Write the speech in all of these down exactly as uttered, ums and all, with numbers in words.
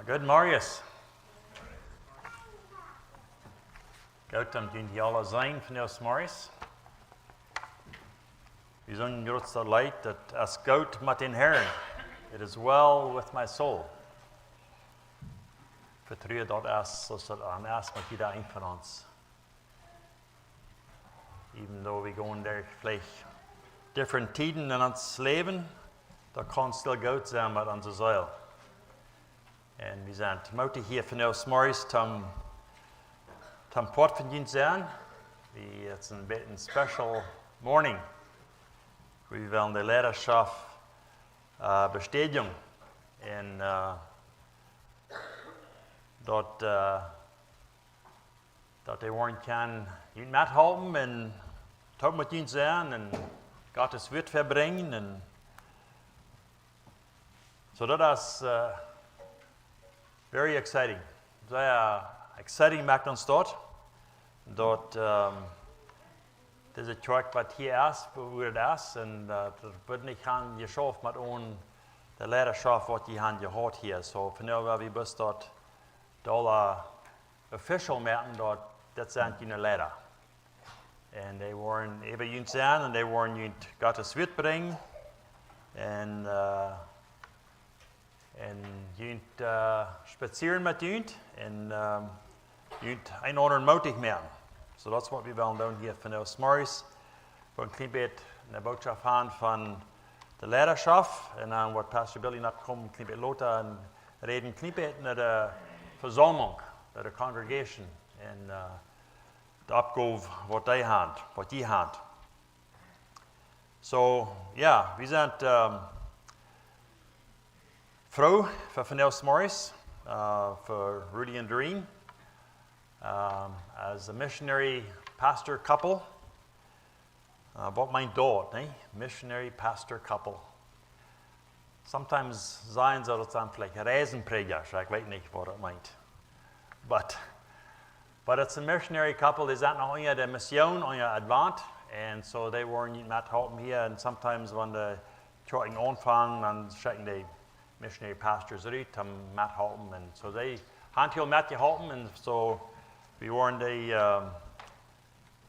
Good, Marius. Goot, dan dien die aula sennen von ons, Marius. Wie sungen jrods daut Leet, daut es goot met dän Herrn. It is well with my soul. Vetruen daut es, soo aus daut aun es met jieda een von ons. Even though we going derch veleicht different Tieden en ons Läwen, daut kaun still goot sennen met onse Seel. Un wie sent mootich hia von ons Morjes toom, toom Poat von junt sennen. Wie, it's a bit a special morning. Wie wellen de Leidaschoft, äh, bestädigen. Un, äh, daut, äh, daut dee woaren kjennen junt methalpen un toop met junt sennen un Gott sien Wuat vebrinjen. Un soo daut es, äh, very exciting. Sea exciting moakt ons daut, daut, ähm, dise Kjoakj waut hia es, woo daut es, un, äh, daut woat nich han jeschauft met onen de Leidaschoft waut jie han jehaut hia. Soo, vondoag well wie bloos daut dolla official moaken daut, daut sent june Leida. Un dee woaren äwa junt sennen un dee woaren junt Gott sien Wuat brinjen. Un, äh, un junt, äh, spazieren met junt un, ähm, junt eent aundren mootich moaken. Soo daut es waut wie wellen doonen hia von ons Morjes. Wie een kjlien bät eene Botschoft han von de Leidaschoft. Un dan woat Pastor Billy noch komen, een kjlien bät lota un räden een kjlien bät no de Vesaumlunk, no de congregation. Un, äh, de Oppgow waut dee han, waut jie han. Soo, jo, wie sent, ähm, froo fa vondoag Morjes, äh, fa Rudy un Doreen, ähm, as a missionary pastor couple. Äh, waut meent daut, nä? Missionary pastor couple. Sometimes sajen see daut sent veleicht Reisenprädjasch, ekj weet nich waut daut meent. But, but it's a missionary couple, dee sent noch unja de Mission, unja Advent. And so dee woaren junt methalpen hia. And sometimes wan de Kjoakjen aunfangen, dan schekjen dee missionary pastors rut om methalpen. And so dee han väl metjeholpen. And so wie woaren dee, ähm,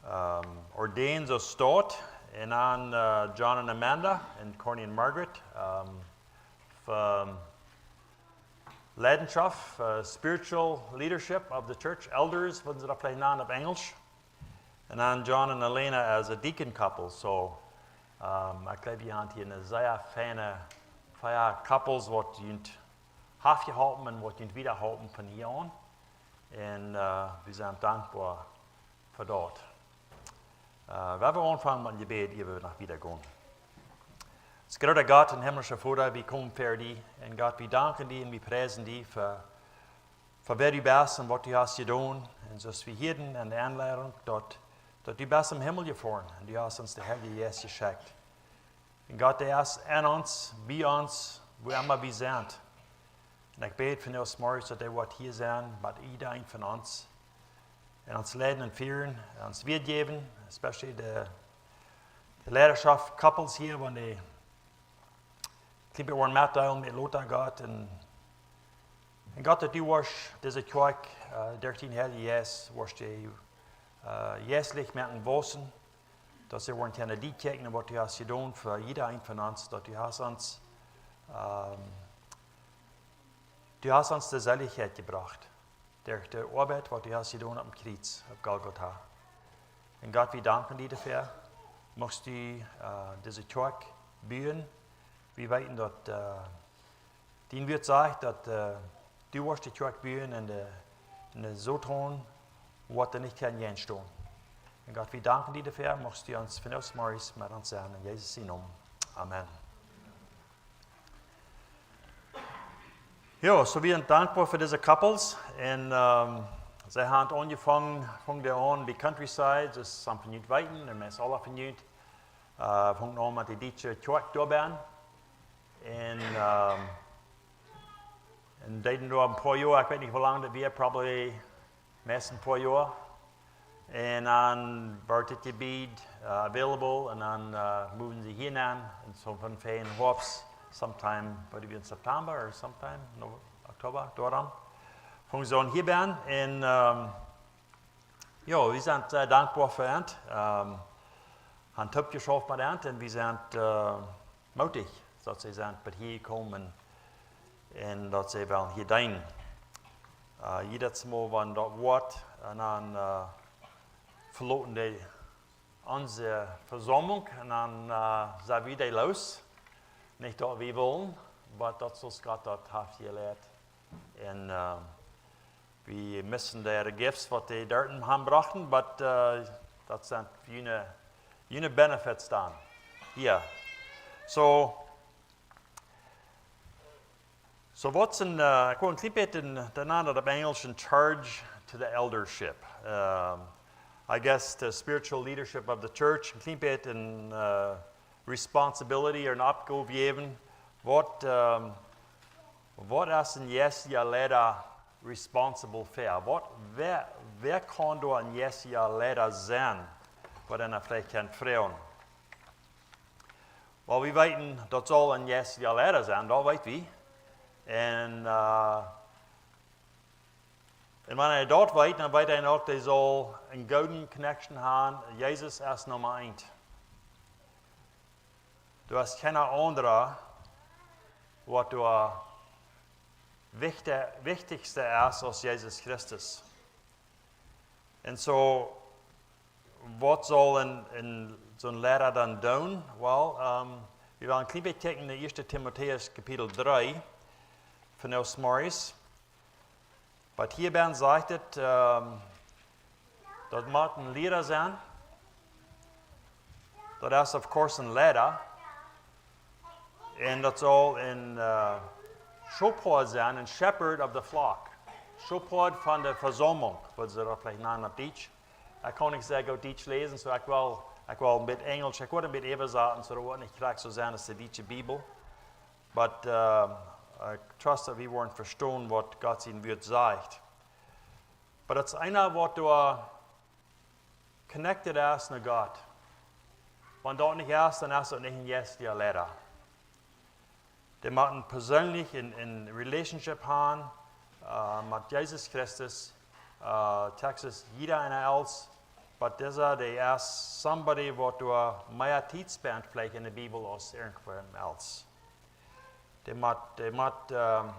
ähm, ordained soo staut. Un dan, äh, John un Amanda un Corny un Margaret, ähm, fa Leidaschoft, äh, spiritual leadership of the church, elders, woo see daut veleicht nanen opp Enjlisch. Un dan John un Elena as a deacon couple. Soo, ähm, ekj jleew, wie han hia eene sea fiene, fiene couples, waut junt han jeholpen un waut junt wieda halpen von hia aun. Un, äh, wie sent dankboa fa daut. Äh, wie woaren aunfangen met een Jebäd, ea wie noch wieda gonen. Ons groota Gott un himmlischa Voda, wie komen ver die. Un Gott, wie danken die un wie priesen die fa, fa wäa du best un waut du hast jedonen. Un soo aus wie hieeden enne Enleidunk, daut, daut du best em Himmel jefoaren un du hast ons dän Heiljen Jeist jeschekjt. Un Gott, dee es en ons, bie ons, wua emma wie sent. Un ekj bäd fa ons Morjes, daut dee waut hia sent, bie jieda een von ons. en ons leiden un fieren, en ons Wieet jäwen, especially de, de Leidarschoft, couples hia, wan dee kjlien bät woaren metdeelen met Lotta, Gott, un, un Gott, daut du woascht dise Kjoakj, äh, derch dien Heiljen Jeist, woascht du, äh, jeistlich moaken wausen, daut see woaren kjennen dieekjikjen, waut du hast jedonen fa jieda een von ons, daut du hast ons, ähm, du hast ons de Seelichkjeit jebrocht, derch de Oabeit, waut du hast jedonen opp dän Kjriez, opp Golgotha. Un Gott, wie danken die doafäa. Muchst du, äh, dise Kjoakj buen. Wie weeten, daut, äh, dien Wort sajcht, daut, äh, du woascht de Kjoakj buen un de, un de Soton woat doa nich kjennen jäajenstonen. Un Gott, wie danken die doafäa. Muchst du ons vondoag zemorjes met ons sennen. En Jesus sienen Nomen. Amen. Jo, soo wie sent dankboa fa dise couples. Un, ähm, see haben aunjefongen, fungen dee aun bie Countryside, daut es something junt weeten, un meist aule von junt, äh, fungen aun met de dietsche Kjoakj doa bie. Un, ähm, un deeden doa een poa Joa, ekj weet nich woo lang daut wia, probably meist een poa Joa. Un dan wort dit Jebied, äh, available un dan, äh, moveden see hia aun. Un soo von Feienhof, sometime, would it be in September or sometime, no, Oktoba, doarom. Fungen see aun hia bie. Un, ähm, jo, wie sent sea dankboa fa an. Ähm, haben toop jeschauft met an un wie sent, äh, mootich, daut see sent bat hia jekomen un daut see wellen hia deenen. Äh, jiedet Mol, wan daut woat, un dan, äh, veloten dee onse Vesaumlunk un dan, äh, sent wie dee los. Nich daut wie wullen, oba daut es soo aus Gott daut haft jelieet. Un, äh, wie missen de gifts, waut dee doa haben brochten, but, äh, daut sent june, june benefits dan. Jo. Soo, soo waut es een, äh, ekj well een kjlien bät en, de Nomen opp Enjlisch, een charge to the eldership. Ähm, I guess the spiritual leadership of the church, een kjlien bät een, äh, responsibility, een Oppgow jäwen. Waut, ähm, waut es een jeistlicha Leida responsible fa? Waut, wäa, wäa kaun doa een jeistlicha Leida sennen? Waut eena veleicht kaun froagen. Well, wie weeten, daut saul een jeistlicha Leida sennen, daut weet wie. Un, äh, un wan eena daut weet, dan weet eena uk, dee saul eene goode connection haben. Jesus es Numma eent. Doa es kjeena aundra, waut doa wichte-, wichtichsta es aus Jesus Christus. Un soo, waut saul een, een, soon Leida dan doonen? Well, ähm, wie wellen een kjlien bät kjikjen en Ieeschte Timotäus Kapitel dree, von zemorjes. Oba hia bie sajcht et, ähm, daut mott een Liera sennen. Daut es, of course, een Leida. Un daut saul een, äh, Schophoad sennen, een shepherd of the flock. Schophoad von de Vesaumlunk, waut see daut veleicht nanen opp Dietsch. Ekj kaun nich sea goot Dietsch läsen, soo ekj well, ekj well een bät Enjlisch, ekj woa een bät äwasaten, soo daut woat nich krakjt soo sennen aus de dietsche Bibel. But, äh, I trust daut wie woaren vestonen, waut Gott sien Wort sajcht. But daut es eena, waut doa connected es no Gott. Wan daut nich es, dan es daut nich een jeistlicha Leida. Dee mott een perseenlich een, een relationship haben, äh, met Jesus Christus, äh, Texas, jieda eena else. But disa, dee es somebody, waut doa mea Tiet spendt veleicht en de Bibel aus irjentwäa else. Dee mott, dee mott, ähm,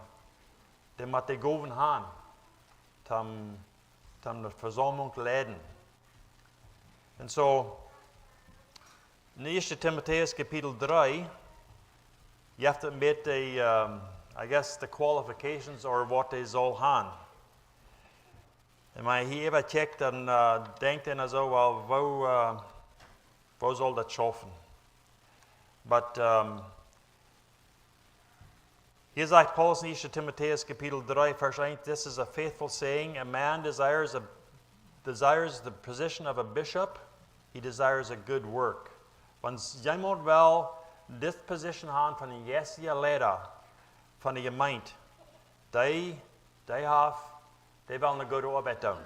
dee mott de Gowen haben, toom, toom de Vesaumlunk leiden. Un soo, en Ieeschte Timotäus Kapitel dree, jeft et met de, ähm, I guess, the qualifications or waut dee saul haben. Un wan eena hia äwa kjikjt, dan, äh, denkjt eena soo, well, woo, äh, woo saul daut schaufen? But, ähm, hia sajcht Paulus en Ieeschte Timotäus Kapitel dree, Varsch eent, "This is a faithful saying, a man desires a, desires the position of a bishop, he desires a good work." Wan jemaunt well dise position haben von een jeistlicha Leida von de Jemeent, dee, dee haft, dee well eene goode Oabeit doonen.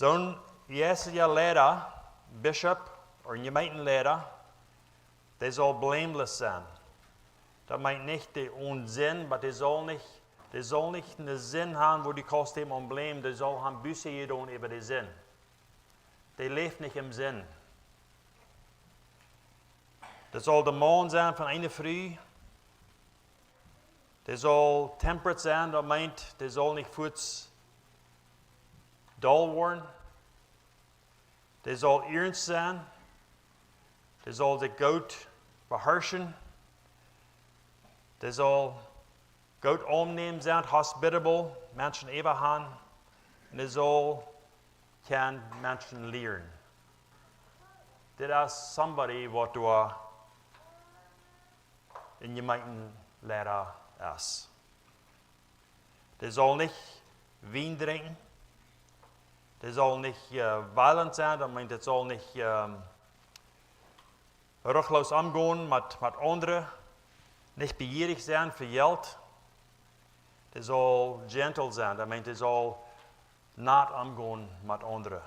Soon jeistlicha Leida, Bishop ooda Jemeentenleida, dee saul blameless sennen. Daut meent nich dee onen Sind, oba dee saul nich, dee saul nich eene Sind haben, wua du kaust dän aunblamen, dee saul haben Buße jedonen äwa de Sind. Dee läft nich em Sind. Dee saul de Maun sennen von eene Fru. Dee saul temperate sennen, daut meent, dee saul nich fuaz doll woaren. Dee saul iernst sennen. Dee saul sikj goot beharschen. Dee saul goot aunjenäm sennen, hospitable, Menschen äwa haben. Un dee saul kjennen Menschen lieren. Dit es somebody waut doa een Jemeentenleida es. Dee saul nich Wien drinkjen. Dee saul nich, äh, violent sennen, daut meent, dee saul nich, ähm, ruchloos omgonen met, met aundre. Nich bejierich sennen fa Jelt. Dee saul gentle sennen, daut meent, dee saul nat omgonen met aundre.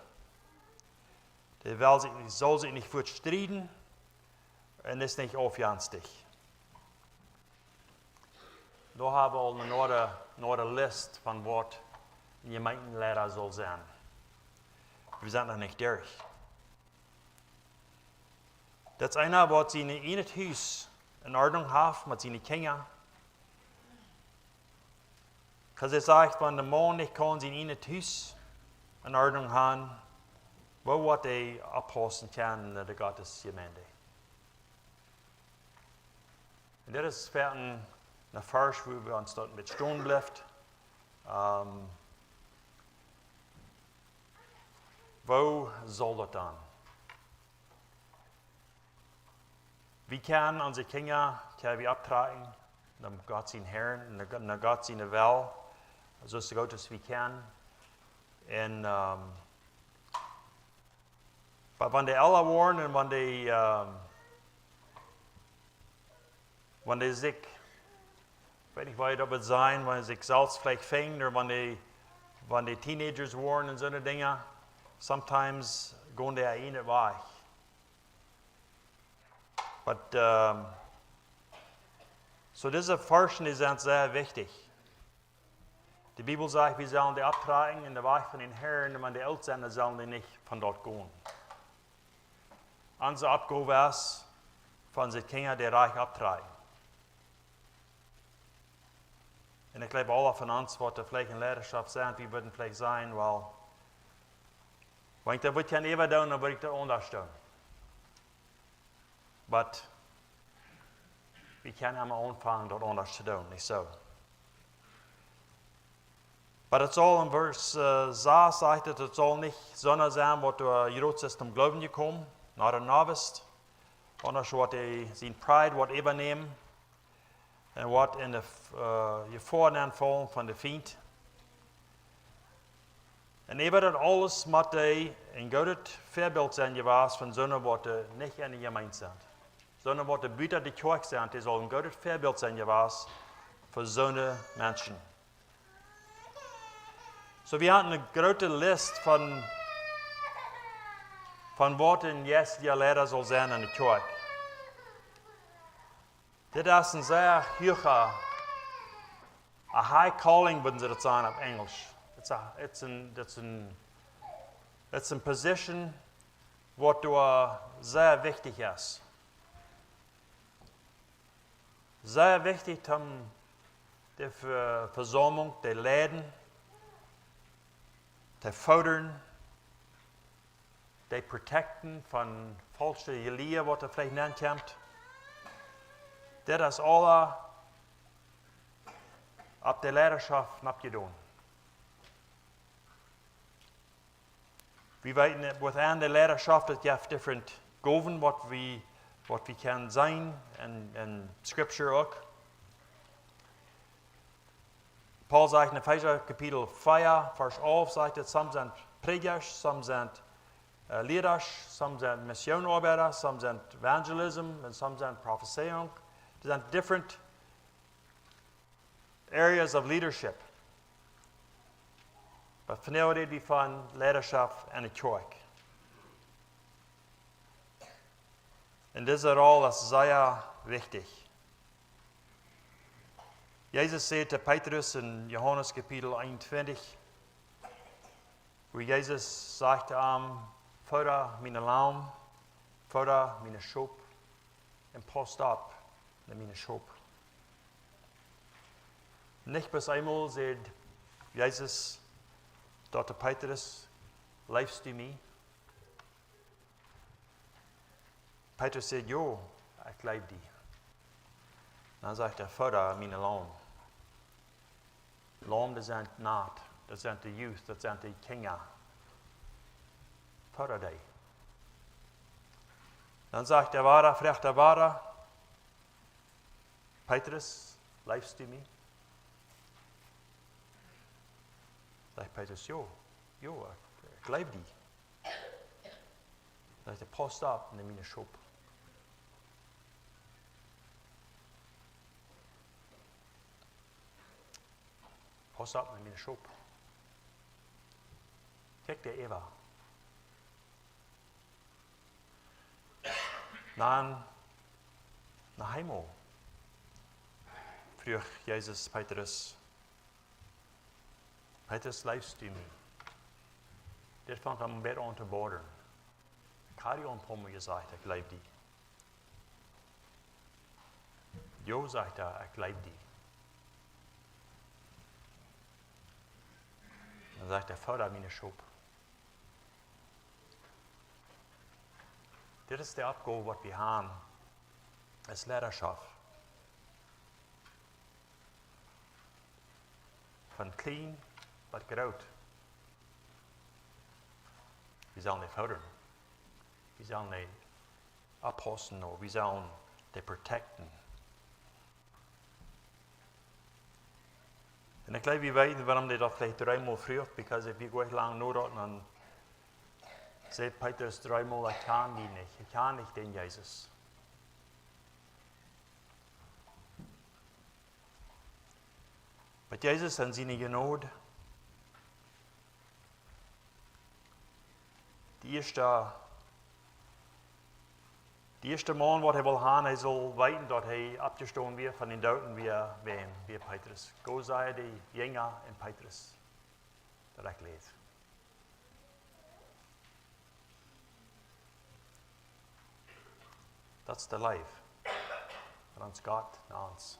Dee well sikj, saul sikj nich fuaz strieden un es nich aufjenstich. Doa hab wie aul eene neie, neie List von waut een Jemeentenleida saul sennen. Wie sent noch nich derch. Daut es eena, waut sien ieejnet Hus en Ordnunk haft met siene Kjinja. Kaun see sajen, wan de Maun nich kaun sien ieejnet Hus en Ordnunk haben, woo woat hee oppaussen kjennen en de Gottesjemeent? Un dit es fa een, een Varsch, wua wie ons doa met stonen blift. Ähm, woo saul daut dan? Wie kjennen onse Kjinja, kjenn wie opptrakjen, no Gott sien Hieren, no Go-, no Gott siene Well, soo goot aus wie kjennen. Un, ähm, oba wan dee ella woaren un wan dee, ähm, wan dee sikj, weet nich, woo daut woat sennen, wan dee sikj selfst veleicht finjen, ooda wan dee, wan dee Teenagers woaren un soone Dinja, sometimes gonen dee en de Wajch. But, ähm, so dise Varschen, dee sent sea wichtich. De Bibel sajcht, wie sellen dee opptrakjen en de Wajch von dän Herrn, un wan dee oolt sent, dan sellen dee nich von doa gonen. Onse Oppgow es, von onse Kjinja dee rajcht opptrakjen. Un ekj jleew, aule von ons, waut veleicht en Leidaschoft sent, wie wudden veleicht sajen, well, wan ekj daut wudd kjennen äwadoonen, dan wudd ekj daut aundasch doonen. But wie kjennen emma aunfangen, daut aundasch to doonen, nich soo? But daut saul en Varsch, äh, sas sajcht daut, daut saul nich soona sennen, waut doa jrod es toom Gloowen jekomen, not a novice, aundasch waut hee sien pride woat äwanämen un woat en de, äh, Jefoa nenfaulen von de Fient. Un äwa daut aules mott hee een goodet Väabilt sennen jewast von soone, waut nich en de Jemeent sent. Soone, waut buta de Kjoakj sent, dee saul een goodet Väabilt sennen jewast fa soone Menschen. So, wie haben eene groote List von, von waut een jeistlicha Leida saul sennen en de Kjoakj. Dit es een sea huaga, a high calling, wudden see daut sajen opp Enjlisch. It's a, it's an, it's an, it's a position waut doa sea wichtich es. Sea wichtich, om de Ve-, Vesaumlunk to leiden, to foddren, to protecten von faulsche Jelieed, waut doa veleicht nenkjemt. Dit es aula opp de Leidaschoft aufjedonen. Wie weeten, within de Leidaschoft, daut jeft different Gowen, waut wie, waut wie kjennen seenen en, en Scripture uk. Paulus sajcht en Efeesa Kapitel vea, Varsch alf, sajcht et, some sent Prädjasch, some sent, äh, Lierasch, some sent Missionsoabeida, some sent Evangelism, un some sent Profezeiunk. Dee sent different areas of leadership. Oba vondoag räd wie von Leidaschoft enne Kjoakj. Un dise Roll es sea wichtich. Jesus säd to Petrus en Johanes Kapitel eenuntwintich, wua Jesus sajcht to am: "Foda miene Laum, foda miene Schop, un paust opp no miene Schop." Nich bloos eemol säd Jesus daut to Petrus: "Leefst du mie?" Petrus säd: "Jo, ekj leew die." Dan sajcht hee: "Foda miene Laum." Laum, daut sent Kjint, daut sent de Jugend, daut sent de Kjinja. Foda dee. Dan sajcht hee wada, froagt hee wada: "Petrus, leefst du mie?" Sajcht Petrus: "Jo, jo, ekj, ekj leew die." Sajcht hee: "Paust opp no miene Schop. Paust opp no miene Schop." Kjikj, dee Eva. Dan, no Himmel, fruach Jesus Petrus: "Petrus, leefst du mie?" Dit fangt aun een bät aun to bodren. Ekj hab die aul een poa mol jesajcht, ekj leew die. "Jo," sajcht hee, "ekj leew die." Dan sajcht hee: "Foda miene Schop." Dit es de Oppgow, waut wie haben aus Leidaschoft. Von kjlien bat groot. Wie sellen dee fodren. Wie sellen dee oppaussen, no. Wie sellen dee protecten. Un ekj jleew, wie weeten, wuarom hee daut veleicht dreemol fruach, because wan wie lang nodochten, dan sajcht Petrus dreemol: "Ekj kjan die nich, ekj kjan nich dän Jesus." Oba Jesus en siene Jnod, de ieeschte, de ieeschte Maun, waut hee wull haben, hee sull weeten, daut hee oppjestonen wia von de Dooden, wia wäm? Wia Petrus. Go saj de Jinja un Petrus, daut ekj läw. Daut es de Leew von ons Gott no ons.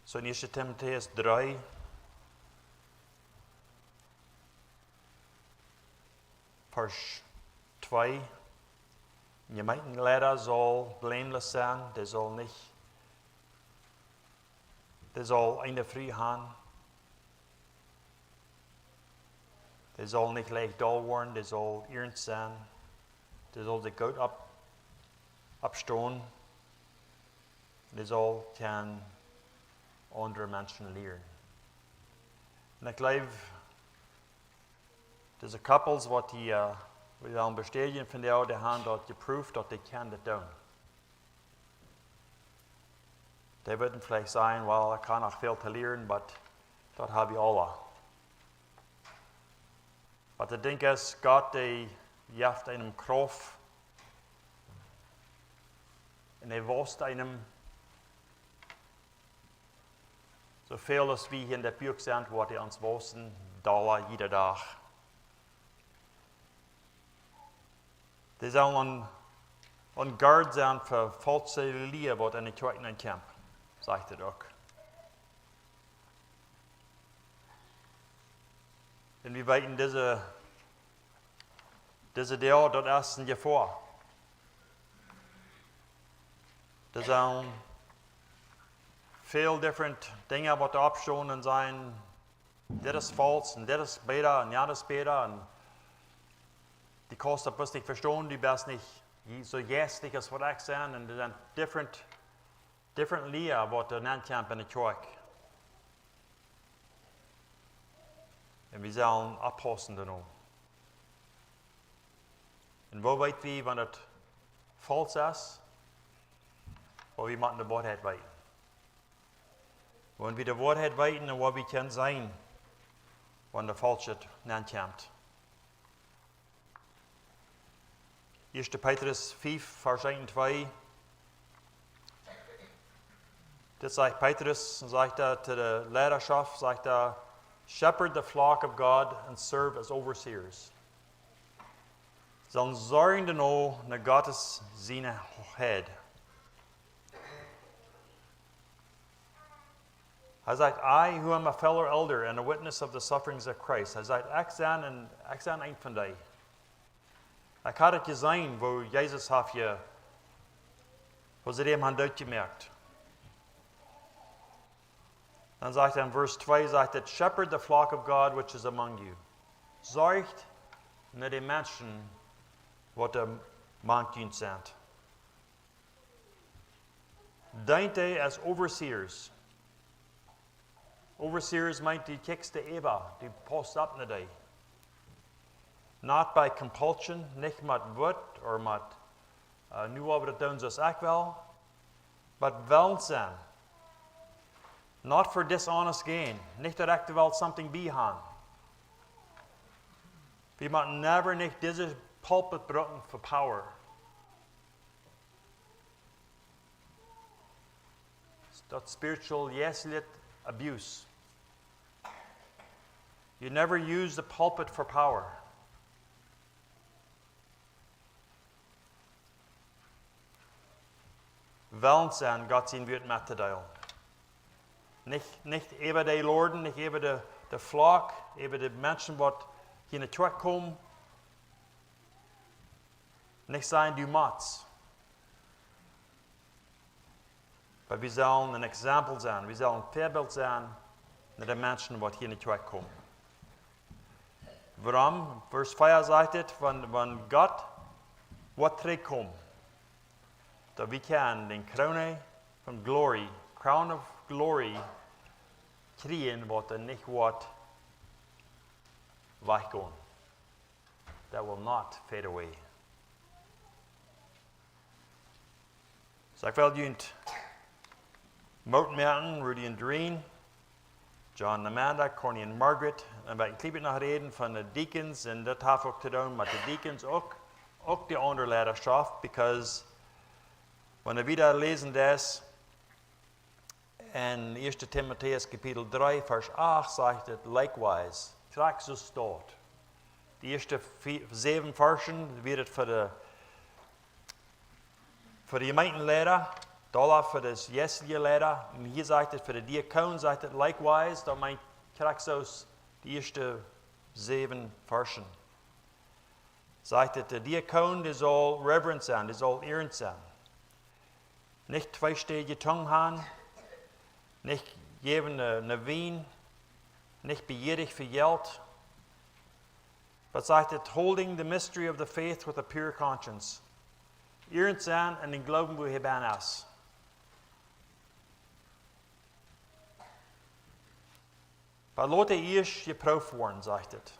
Soo en ieeschte Timotäus dree, Varsch twee: "Een Jemeenteleida saul blameless sennen, dee saul nich, dee saul eene Fru haben, dee saul nich leicht doll woaren, dee saul iernst sennen, dee saul sikj goot opp-, oppstonen, dee saul kjennen aundre Menschen lieren." Un ekj jleew, dise couples, waut hia, äh, wie wellen bestädjen von dee, dee haben daut jeprooft, daut dee kjennen daut doonen. Dee wudden veleicht sajen: "Well, ekj hab noch väl to lieren," oba daut haben wie aula. Oba ekj denkj, aus Gott, dee jeft eenem Krauft un hee wausst eenem, soo väl aus wie hia en daut Buak sent, woat hee ons waussen, dolla jieda Dach. Dee sellen aun, aun guard sennen fa faulse Lia, waut enne Kjoakj nenn kjemt, sajcht hee uk. Un wie weeten, dise, dise Doag, daut es eene Jefoa. Doa sent väl different Dinja, waut doa oppstonen un sajen: "Dit es faulsch un dit es bäta un jant es bäta." Un du kaust daut bloos nich vestonen, du best nich soo jeistlich aus waut ekj sie. Un doa sent different, different Lia, waut doa nenn kjemt enne Kjoakj. Un wie sellen oppaussen doano. Un woo weet wie, wan daut faulsch es, oba wie motten de Woarheit weeten. Wan wie de Woarheit weeten, dan woa wie kjennen seenen, wan de Faulschheit nenkjemt. Ieeschte Petrus fiew, Varsch eent un twee. Dit sajcht Petrus, un sajcht hee to de Leidaschoft, sajcht hee: "Shepherd the flock of God and serve as overseers." Sellen sorjen doano no Gott siene Heid. Hee sajcht: "I, who am a fellow elder and a witness of the sufferings of Christ." Hee sajcht: "Ekj sie een, ekj sie een von dee." Ekj hab daut jeseenen, woo Jesus haft je, woo see däm han dootjemoakt. Dan sajcht hee en Varsch twee, sajcht hee: "Shepherd the flock of God which is among you." Sorcht no de Menschen, waut doa mank junt sent. Deent dee as overseers. Overseers meent, du kjikjst dee äwa, du paust opp no dee. Not by compulsion, nich met Wut ooda met, äh, nu woa wie daut doonen soo aus ekj well, but wellens sennen. Not for dishonest gain, nich daut ekj well something bie han. Wie motten never nich dise pulpit brucken for power. Daut spiritual, yes, lit abuse. You never use the pulpit for power. Wellens sennen, Gott sien Wuat mettodeelen. Nich, nich äwa dee lorden, nich äwa de, de flock, äwa de Menschen, waut hia no Kjoakj komen. Nich sajen, du motst. Oba wie sellen een Exempel sennen. Wie sellen een Väabilt sennen no de Menschen, waut hia no Kjoakj komen. Wuarom? Varsch vea sajcht et, wan, wan Gott woat trigjkomen, daut wie kjennen dän Kroon von Glory, Crown of Glory, kjrieen, waut doa nich woat wajchgonen. That will not fade away. Soo, ekj well junt Moot moaken, Rudy un Doreen, John un Amanda, Connie un Margaret. Un wie kjrieen noch räden von de deacons, un daut haft uk to doonen met de deacons uk, uk de aundre Leidaschoft, because wan wie doa läsen, daut en ieeschte Timotäus Kapitel dree, Varsch acht sajcht et: "Likewise, krakjt soo es daut." De ieeschte vie-, säwen Varschen wia et fa de, fa de Jemeenteleida, dolla fa de jeistelje Leida. Un hia sajcht et fa de Diakon, sajcht et: "Likewise", daut meent krakjt soo aus de ieeschte säwen Varschen. Sajcht et, de Diakon, dee saul reverent sennen, dee saul ierend sennen. Nich tweestädje Tung han, nich jäwen no, no Wien, nich bejierich fa Jelt. Waut sajcht et? "Holding the mystery of the faith with a pure conscience." Ierend sennen en dän Gloowen, wua hee bennen es. Oba lot dee ieescht jeprooft woaren, sajcht et,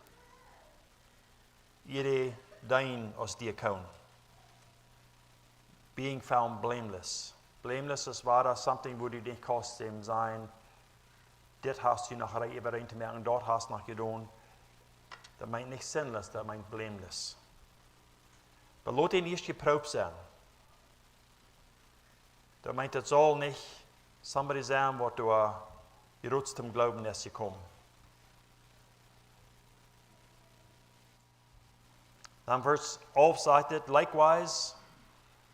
ea dee deenen aus Diakon. Being found blameless. Blameless es wada something, wua du nich kaust däm sajen: "Dit hast du noch rei-, äwarein to moaken, daut hast noch jedonen." Daut meent nich sinless, daut meent blameless. Oba lot dee ieescht jeprooft sennen. Daut meent, daut saul nich somebody sennen, waut doa jrods tom Gloowen es jekomen. Dan Varsch alf sajcht et: "Likewise",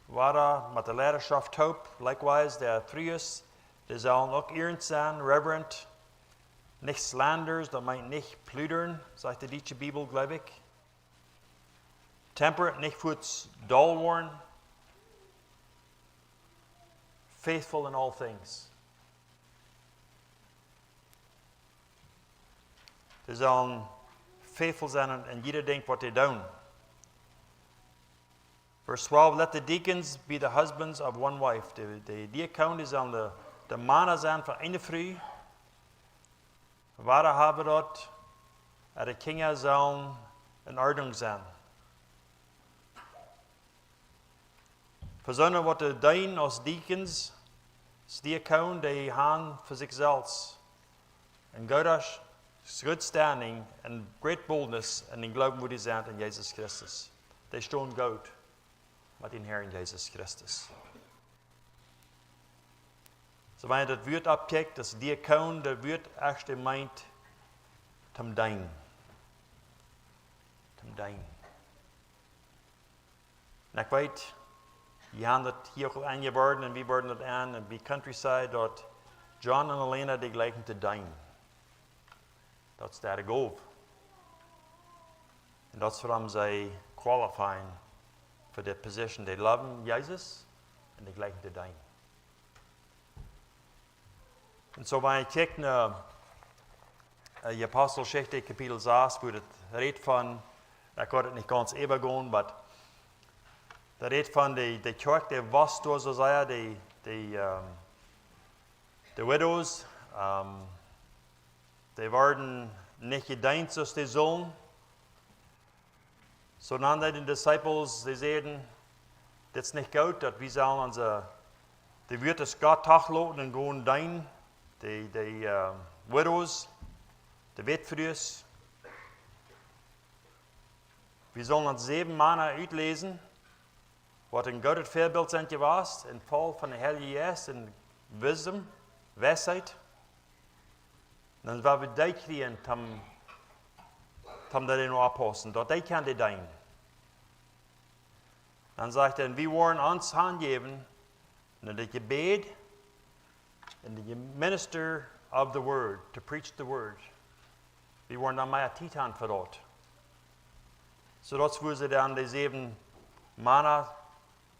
wada met de Leidaschoft toop, "likewise, de Frues, dee sellen uk ierend sennen, reverent, nich slanders", daut meent nich pludren, sajcht de Dietsche Bibel, jleew ekj. "Temperate", nich fuaz doll woaren. "Faithful in all things." Dee sellen faithful sennen en, en jieda Dinkj, waut dee doonen. Verse twelve: "Let the deacons be the husbands of one wife." De, de Diakon, dee sellen de, de Mana sennen von eene Fru. Wada hab wie daut, de Kjinja sellen en Ordnunk sennen. Besonda waut dee deenen aus deacons, aus Diakonen, dee han fa sikj selfst een grootet, good standing un great boldness en dän Gloowen, wua dee sent en Jesus Christus. Dee stonen goot met dän Herrn Jesus Christus. Soo wan daut Wuat oppkjikjt, daut Diakon, daut Wuat ieescht meent toom deenen. Toom deenen. Un ekj weet, jie han daut hia uk aul aunjeworden un wie worden daut aun un bie Countryside, daut John un Elena, dee jlikjen to deenen. Daut es äare Gow. Un daut es wuarom see qualifyen fa de position. Dee loven Jesus un dee jlikjen to deenen. Un soo wan wie kjikjen no, äh, de Aposteljeschicht Kapitel sas, wua daut rät von, ekj kaun daut nich gaunz äwagonen, oba daut rät von de, de Kjoakj, dee wia doa soo sea, de, de, ähm, de widows, ähm, dee worden nich jedeent soo aus dee sullen. Soo dan de disciples, dee säden: "Dit es nich goot, daut wie sellen onse, de Wieet es Gott toch loten un gonen deenen de, de, äh, widows, de Wätfrues. Wie sellen ons säwen Mana utläsen, waut een goodet Väabilt sent jewast, un voll von dän Heiljen Jeist un wisdom, Weisheit. Dan woa wie dee kjrieen, toom, toom doa oppaussen, daut dee kjennen deenen." Dan sajcht hee: "Wie woaren ons hanjäwen no daut Jebäd un de minister of the word, to preach the word." Wie woaren dan mea Tiet han fa daut. Soo daut wua see dan de säwen Mana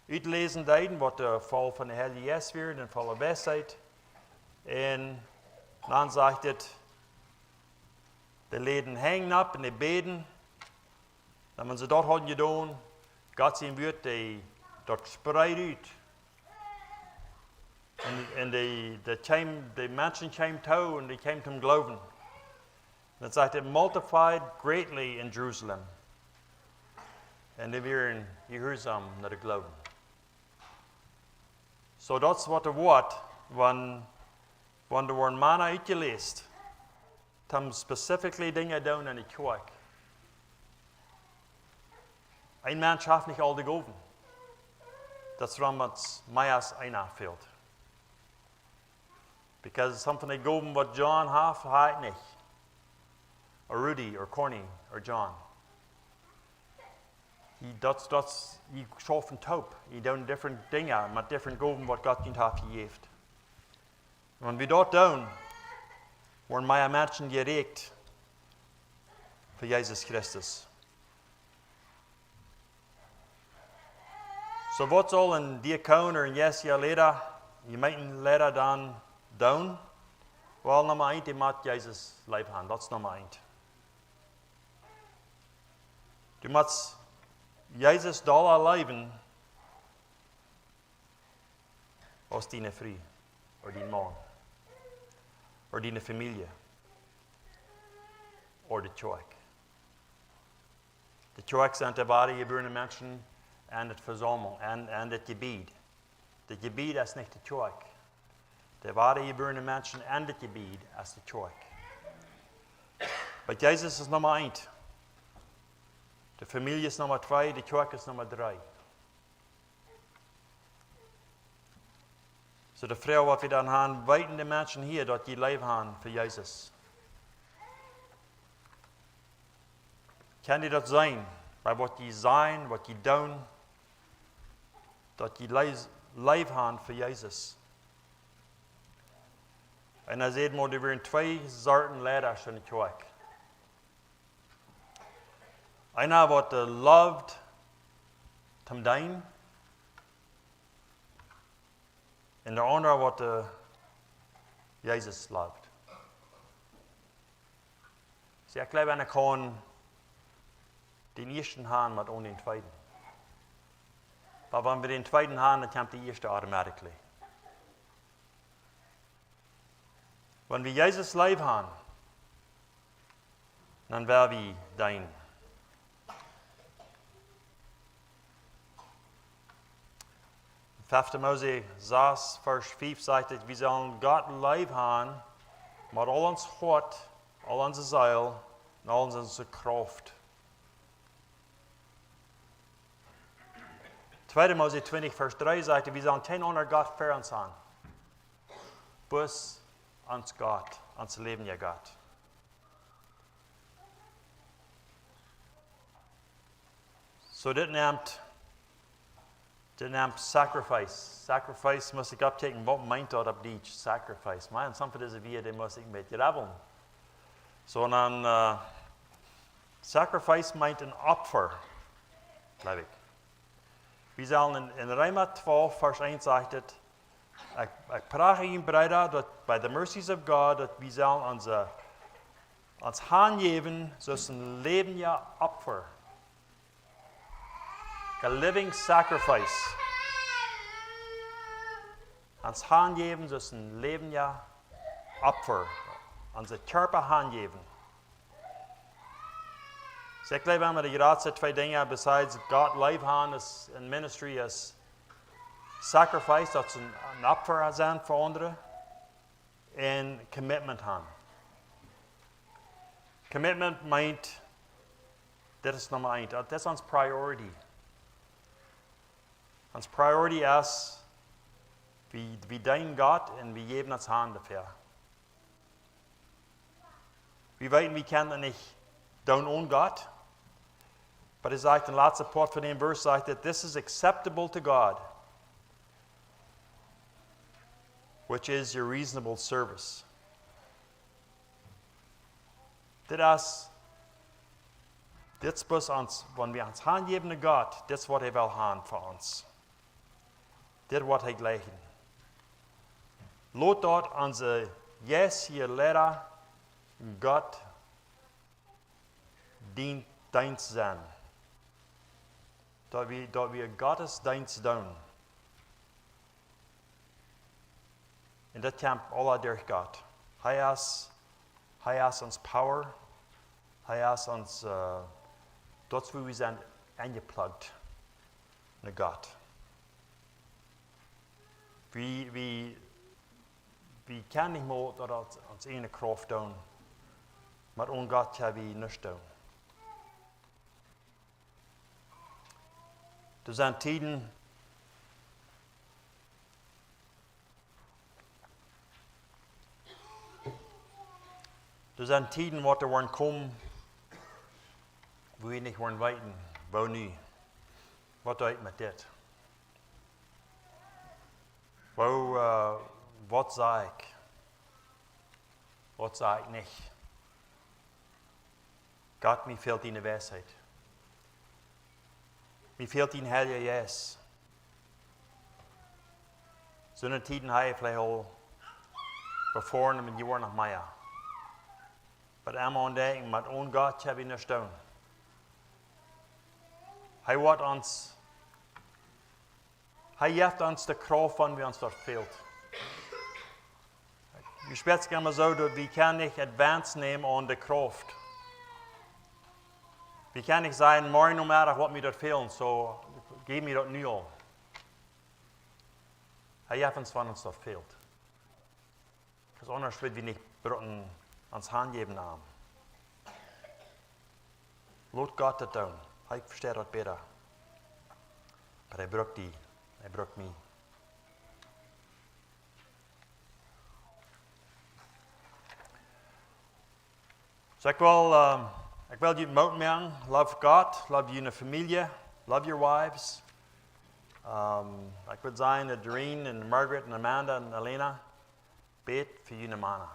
utläsen deeden, waut, äh, voll von dän Heiljen Jeist wieren un voll Weisheit. Un dan sajcht et, dee läden Henj opp un dee bäden. Dan wan see daut hauden jedonen, Gott sien Wieet, dee, daut spreed ut. Un, un dee, dee kjeem, de Menschen kjeemen too un dee kjeemen toom Gloowen. Un et sajcht: "It multiplied greatly in Jerusalem." Un dee wieren jehuarsom no dän Gloowen. Soo daut es waut doa woat, wan, wan doa woaren Mana utjeläst, toom specifically Dinja doonen en de Kjoakj. Een Mensch haft nich aul de Gowen. Daut es wuarom et mea aus eena fält. Because some von de Gowen waut John haft, ha ekj nich. Or Rudy, or Corny, or John. Jie, daut, daut, jie schaufen toop. Jie doonen different Dinja met different Gowen waut Gott junt haft jejäft. Wan wie daut doonen, woaren mea Menschen jeräakjt fa Jesus Christus. Soo waut saul een Diakon ooda een Jesua Leida, Jemeenteleida dan doonen? Well, Numma eent, dee mott Jesus leef han. Daut es Numma eent. Du motst Jesus dolla leewen aus diene Fru, ooda dien Maun, ooda diene Famielje, ooda de Kjoakj. De Kjoakj sent de woare jebuarne Menschen en de Vesaumlunk, en, en daut Jebäd. Daut Jebäd es nich de Kjoakj. De woare jebuarne Menschen en daut Jebäd es de Kjoakj. Oba Jesus es Numma eent. De Famielje es Numma twee, de Kjoakj es Numma dree. Soo de Froag waut wie dan han, weeten de Menschen hia daut jie leef han fa Jesus? Kaun jie daut seenen, bie waut jie sajen, waut jie doonen, daut jie leef, leef han fa Jesus? Un hee säd mau, doa wieren twee Sorten Leida en de Kjoakj. Eena waut, äh, loowd toom deenen, un de aundra waut, äh, Jesus loowd. See, ekj jleew, eena kaun dän ieeschten han, mau onen dän tweeden. Oba wan wie dän tweeden han, dan kjemt de ieeschte automatically. Wan wie Jesus leef han, dan woa wie deenen. Fefte Mose sas, Varsch fief sajcht et, wie sellen Gott leef haben, met aul ons Hoat, aul onse Seel un aul onse Krauft. Tweede Mose twintich, Varsch dree sajcht et, wie sellen kjeen aundren Gott ver ons haben. Bloos ons Gott, ons läwendja Gott. So, dit nemt, dit nemt sacrifice. Sacrifice must ekj opptjekjen, waut meent daut opp Dietsch? Sacrifice. Mien, some von dise Wieed, dee must ekj met jrabbeln. Sondern, äh, sacrifice meent een Opfer, jleew ekj. Wie sellen en, en Reema twalf, Varsch eent sajcht et, ekj, ekj prach junt, Breeda, daut by the mercies of God, daut wie sellen onse, ons hanjäwen, soo aus een läwendja Opfer. A living sacrifice. Ons hanjäwen, soo aus een läwendja Opfer. Onse Kjarpa hanjäwen. So, ekj jleew, eent von de jratste twee Dinja, besides Gott leef haben es, en ministry es sacrifice, daut es een, een Opfer sennen fa aundre, un commitment haben. Commitment meent, dit es Numma eent, daut es ons priority. Ons priority es, wie, wie deenen Gott un wie jäwen ons han doafäa. Wie weeten, wie kjennen nich doonen onen Gott. Oba hee sajcht, en latste Poat von dän Varsch sajcht et, "This is acceptable to God, which is your reasonable service." Dit es, dit es bloos ons, wan wie ons hanjäwen aun Gott, dit es waut hee well haben fa ons. Dit woat hee jlikjen. Lot daut onse jeistliche Leida Gott dien Deenst sennen. Daut wie, daut wie Gott sienen Deenst doonen. Un daut kjemt aula derch Gott. Hee es, hee es ons power. Hee es ons, äh, daut es wua wie sent enjeplugged no Gott. Wie, wie, wie kjennen nich mol daut aus ons eene Krauft doonen, oba onen Gott kjenn wie nuscht doonen. Doa sent Tieden, doa sent Tieden, waut doa woaren komen, wua wie nich woaren weeten, woo nu, waut doo ekj met dit? Woo, äh, waut saj ekj? Waut saj ekj nich? Gott, mie fält diene Weisheit. Mie fält dien Heilja Jeist. Soone Tieden hab ekj veleicht aul befäa, oba dee woaren noch mea. Oba emma aun denkjen, met onen Gott kjenn wie nuscht doonen. Hee woat ons Hee jeft ons de Krauft, wan wie ons daut fält. Wie spälen emma soo, daut wie kjennen nich advance nämen aun de Krauft. Wie kjennen nich sajen, morjen Nomeddach woat mie daut fälen, so jeff mie daut nu aul. Hee jeft ons, wan ons daut fält. Wiels aundasch wudd wie nich brucken ons hanjäwen aun am. Lot Gott daut doonen. Hee vesteit daut bäta. Oba hee brukt die. Hee brukt mie. So ekj well, ähm, ekj well junt Moot moaken. Love God, love june Famielje, love your wives. Ähm, ekj wudd sajen, Doreen un Margaret un Amanda un Elena, bät fa june Mana.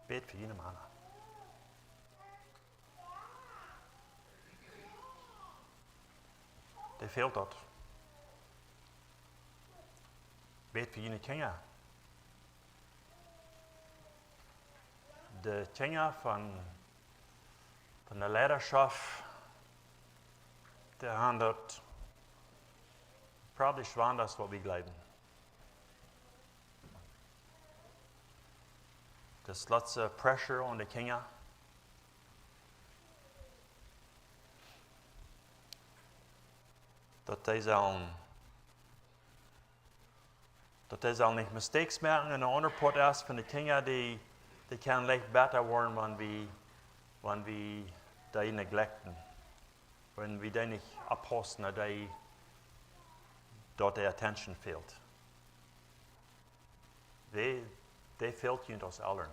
Bät fa june Mana. Dee fält daut. Bät fa june Kjinja. De Kjinja von, von de Leidaschoft, dee haben daut probably schwoa, daut es waut wie jleewen. Daut lot pressure aun de Kjinja. Daut dee sellen, daut dee sellen nich mistakes moaken. Un een aundret Poat es von de Kjinja, dee, dee kjennen leicht bäta woaren, wan wie, wan wie dee neglecten. Wan wie dee nich oppaussen, daut dee, daut dee attention fält. Dee, dee fält junt aus Elren.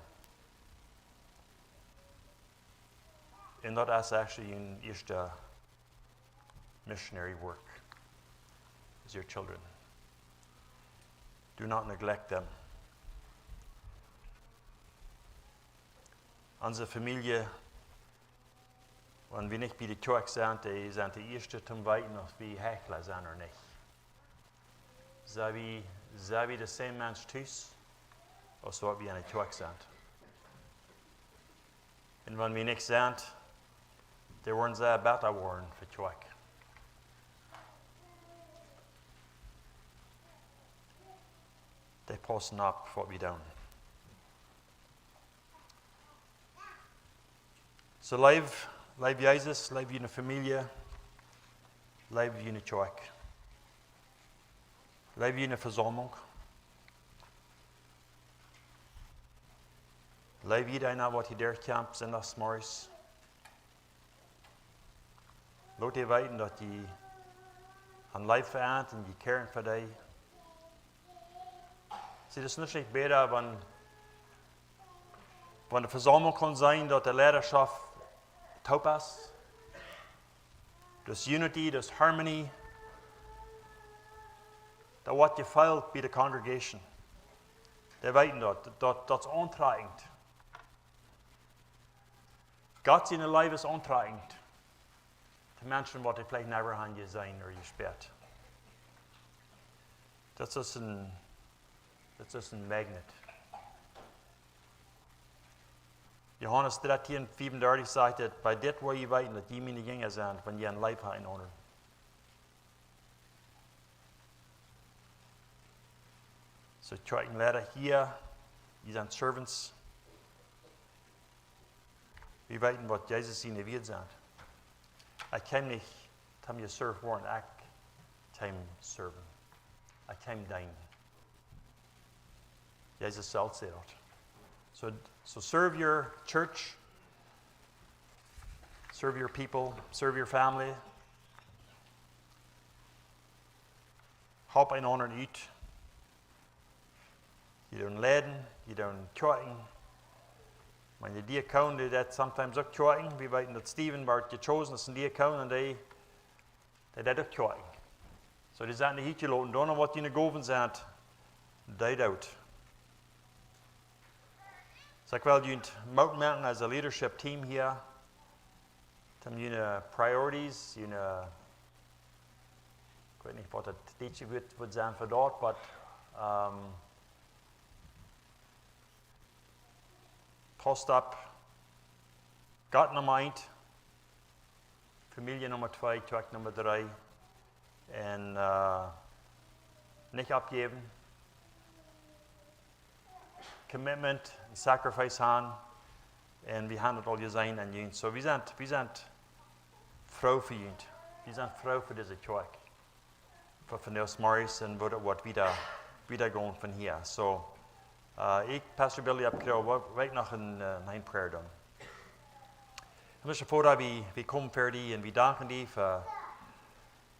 And that is actually your ieeschte missionary work, is your children. Do not neglect them. Onse Famielje, wan wie nich bie de Kjoakj sent, dee sent de ieeschte toom weeten, auf wie Hechla sent ooda nich. Sent wie, sent wie de same Mensch tus, aus waut wie enne Kjoakj sent? Un wan wie nich sent, dee woaren sea bäta woaren fa Kjoakj. Dee paussen opp waut wie doonen. So leew, leew Jesus, leew june Famielje, leew june Kjoakj, leew june Vesaumlunk. Leew jieda eena, waut hia derchkjemt, Sindachsmorjes. Lot dee weeten, daut jie an leew fa an un jie caren fa dee. See, daut es nich bäta, wan, wan de Vesaumlunk kaun seenen, daut de Leidaschoft toop es. Daut es unity, daut es harmony. Daut woat jefeelt bie de congregation. Dee weeten daut, daut, daut es auntrakjent. Gott siene Leew es auntrakjent. De Menschen, waut dee veleicht never han jeseenen ooda jespäat. Daut es een, daut es een magnet. Johanes dartieen fiefundartich sajcht daut: "Bie dit woa jie weeten, daut jie miene Jinja sent, wan jie an leew haben enaunda." So, Kjoakjenleida hia, jie sent servants. Wie weeten, waut Jesus siene Wieed sent. Ekj kjeem nich toom jeserft woaren, ekj kjeem serven. Ekj kjeem deenen. Jesus selfst säd daut. So, so serve your church, serve your people, serve your family. Help enaunda ut. Jie doonen leiden, jie doonen kjoakjen. Miene Diakoon, dee deit sometimes uk kjoakjen. Wie weeten, daut Steven wort jechosen aus een Diakoon un dee, dee deit uk kjoakjen. So, dee sent nich utjeloten. Doonen, waut june Gowen sent, dee doot. So, ekj well junt Moot moaken aus een leadership team hia. Dan june priorities, june, ekj weet nich, waut daut dietsche Wuat woat sennen fa daut, but, um, pausst opp. Gott Numma eent, Famielje Numma twee, Kjoakj Numma dree. Un, uh, nich oppjäwen. Commitment un sacrifice han. Un wie haben daut aul jeseenen aun junt. So, wie sent, wie sent froo fa junt. Wie sent froo fa dise Kjoakj. Fa, fa Sindachsmorjes un waut, waut wieda, wieda gonen von hia. So, uh, ekj, Pastor Billy, hab jrod, well ekj noch een, uh, een prayer doonen. Himmlischa Voda, wie, wie komen ver die un wie danken die fa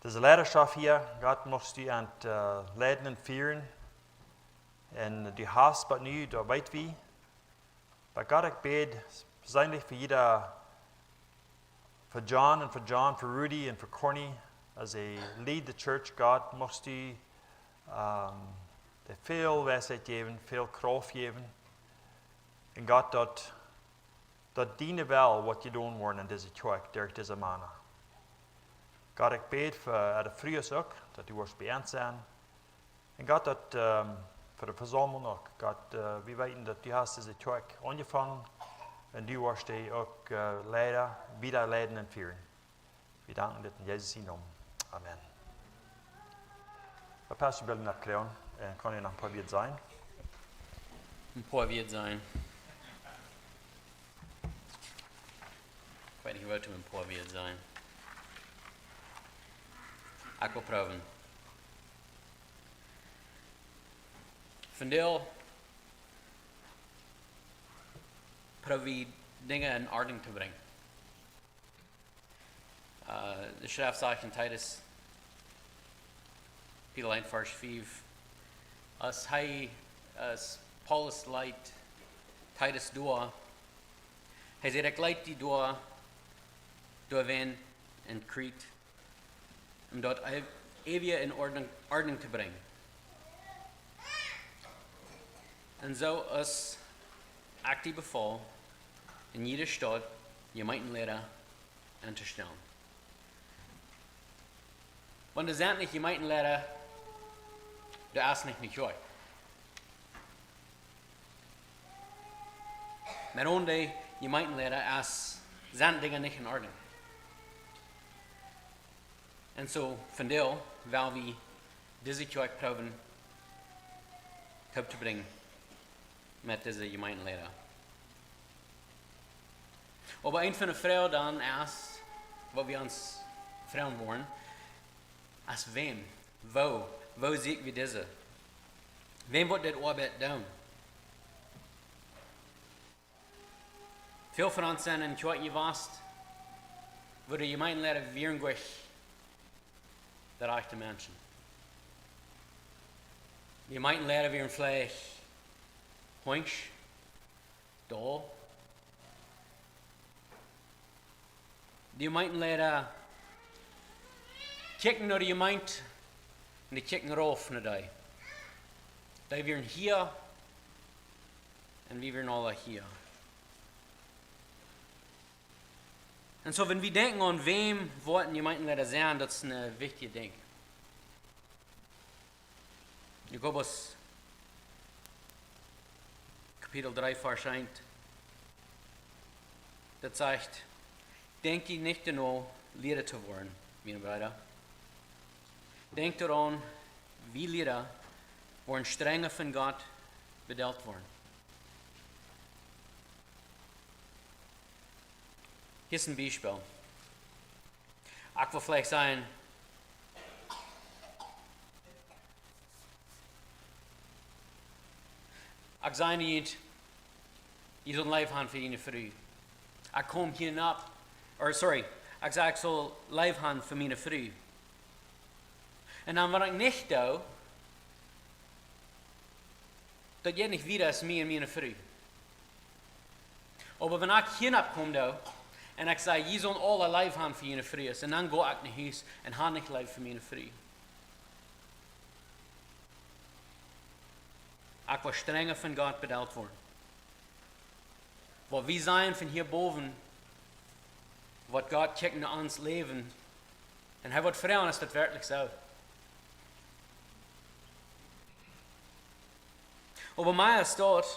dise Leidaschoft hia. Gott, muchst du an, uh, leiden un fieren. Un du hast waut nu, daut weet wie. Oba Gott, ekj bäd perseenlich fa jieda, fa John un fa John, fa Rudy un fa Corny, aus see lead de Church, Gott, muchst du, um, dee väl Weisheit jäwen, väl Krauft jäwen. Un Gott, daut, daut diene Well woat jedonen woaren en dise Kjoakj derch dise Mana. Gott, ekj bäd fa äare Frues uk, daut du woascht bie an sennen. Un Gott, daut, um, fa de Vesaumlunk uk. Gott, uh, wie weeten, daut du hast dise Kjoakj aunjefongen. Un du woascht dee uk, uh, leiden, wieda leiden un fieren. Wie danken dit en Jesus sienen Nomen. Amen. Waut Pastor Billy noch kjrieen, un kaun hee noch een poa Wieed sajen? Een poa Wieed sajen. Ekj weet nich, waut een poa Wieed sajen. Ekj well proowen. Vondoag proow wie Dinja en Ordnunk to brinjen. Äh, de Schreft sajcht en Titus, Kapitel eent, Varsch fief, aus hee, aus Paulus leet Titus doa, hee säd: "Ekj leet die doa, doa wenen en Krit, om daut ew-, eewje en Ordnunk, Ordnunk to brinjen. Un soo aus ekj die befool, en jiede Staut Jemeentenleida aunzustalen." Wan doa sent nich Jemeentenleida, doa es nich ne Kjoakj. Oba onen de Jemeentenleida es, sent Dinja nich en Ordnunk. Un soo, vondoag well wie dise Kjoakj proowen toop to brinjen met dise Jemeentenleida. Oba eent von de Froagen dan es, waut wie ons froagen woaren, es wäm? Woo? Woo sieekj wie dise? Wäm woat dit Oabeit doonen? Väl von ons sent en Kjoakjen jewast, wua de Jemeentenleida wieren goanich de rajchte Menschen. De Jemeentenleida wieren veleicht hunjsch, doll. De Jemeentenleida kjikjten no de Jemeent un dee kjikjten rauf no dee. Dee wieren hia un wie wieren aula hia. Un soo, wan wie denkjen aun wäm woat een Jemeentenleida sennen, daut es een wichtjet Dinkj. Jakobus, Kapitel dree, Varsch eent. Daut sajcht: "Denkjt nich doano, Liera to woaren, miene Breeda. Denkjt doaraun, wie Liera woaren strenj von Gott bedeelt woaren." Hia es een Biespel. Ekj well veleicht sajen, ekj saj nich, jie sellen Leew haben fa june Fru. Ekj kom hia nopp, or sorry, ekj saj, ekj saul Leew haben fa miene Fru. Un dan, waut ekj nich doo, daut jeit nich wieda aus mie un miene Fru. Oba wan ekj hia nopp kom, doo, un ekj saj, jie sellen aule Leew haben fa june Frues, un dan go ekj no Hus un hab nich Leew fa miene Fru, ekj woa strenj von Gott bedeelt woaren. Waut wie sajen von hia bowen, waut Gott kjikjt no ons Läwen, un hee woat froagen, es daut werkjlich soo? Oba mie es daut,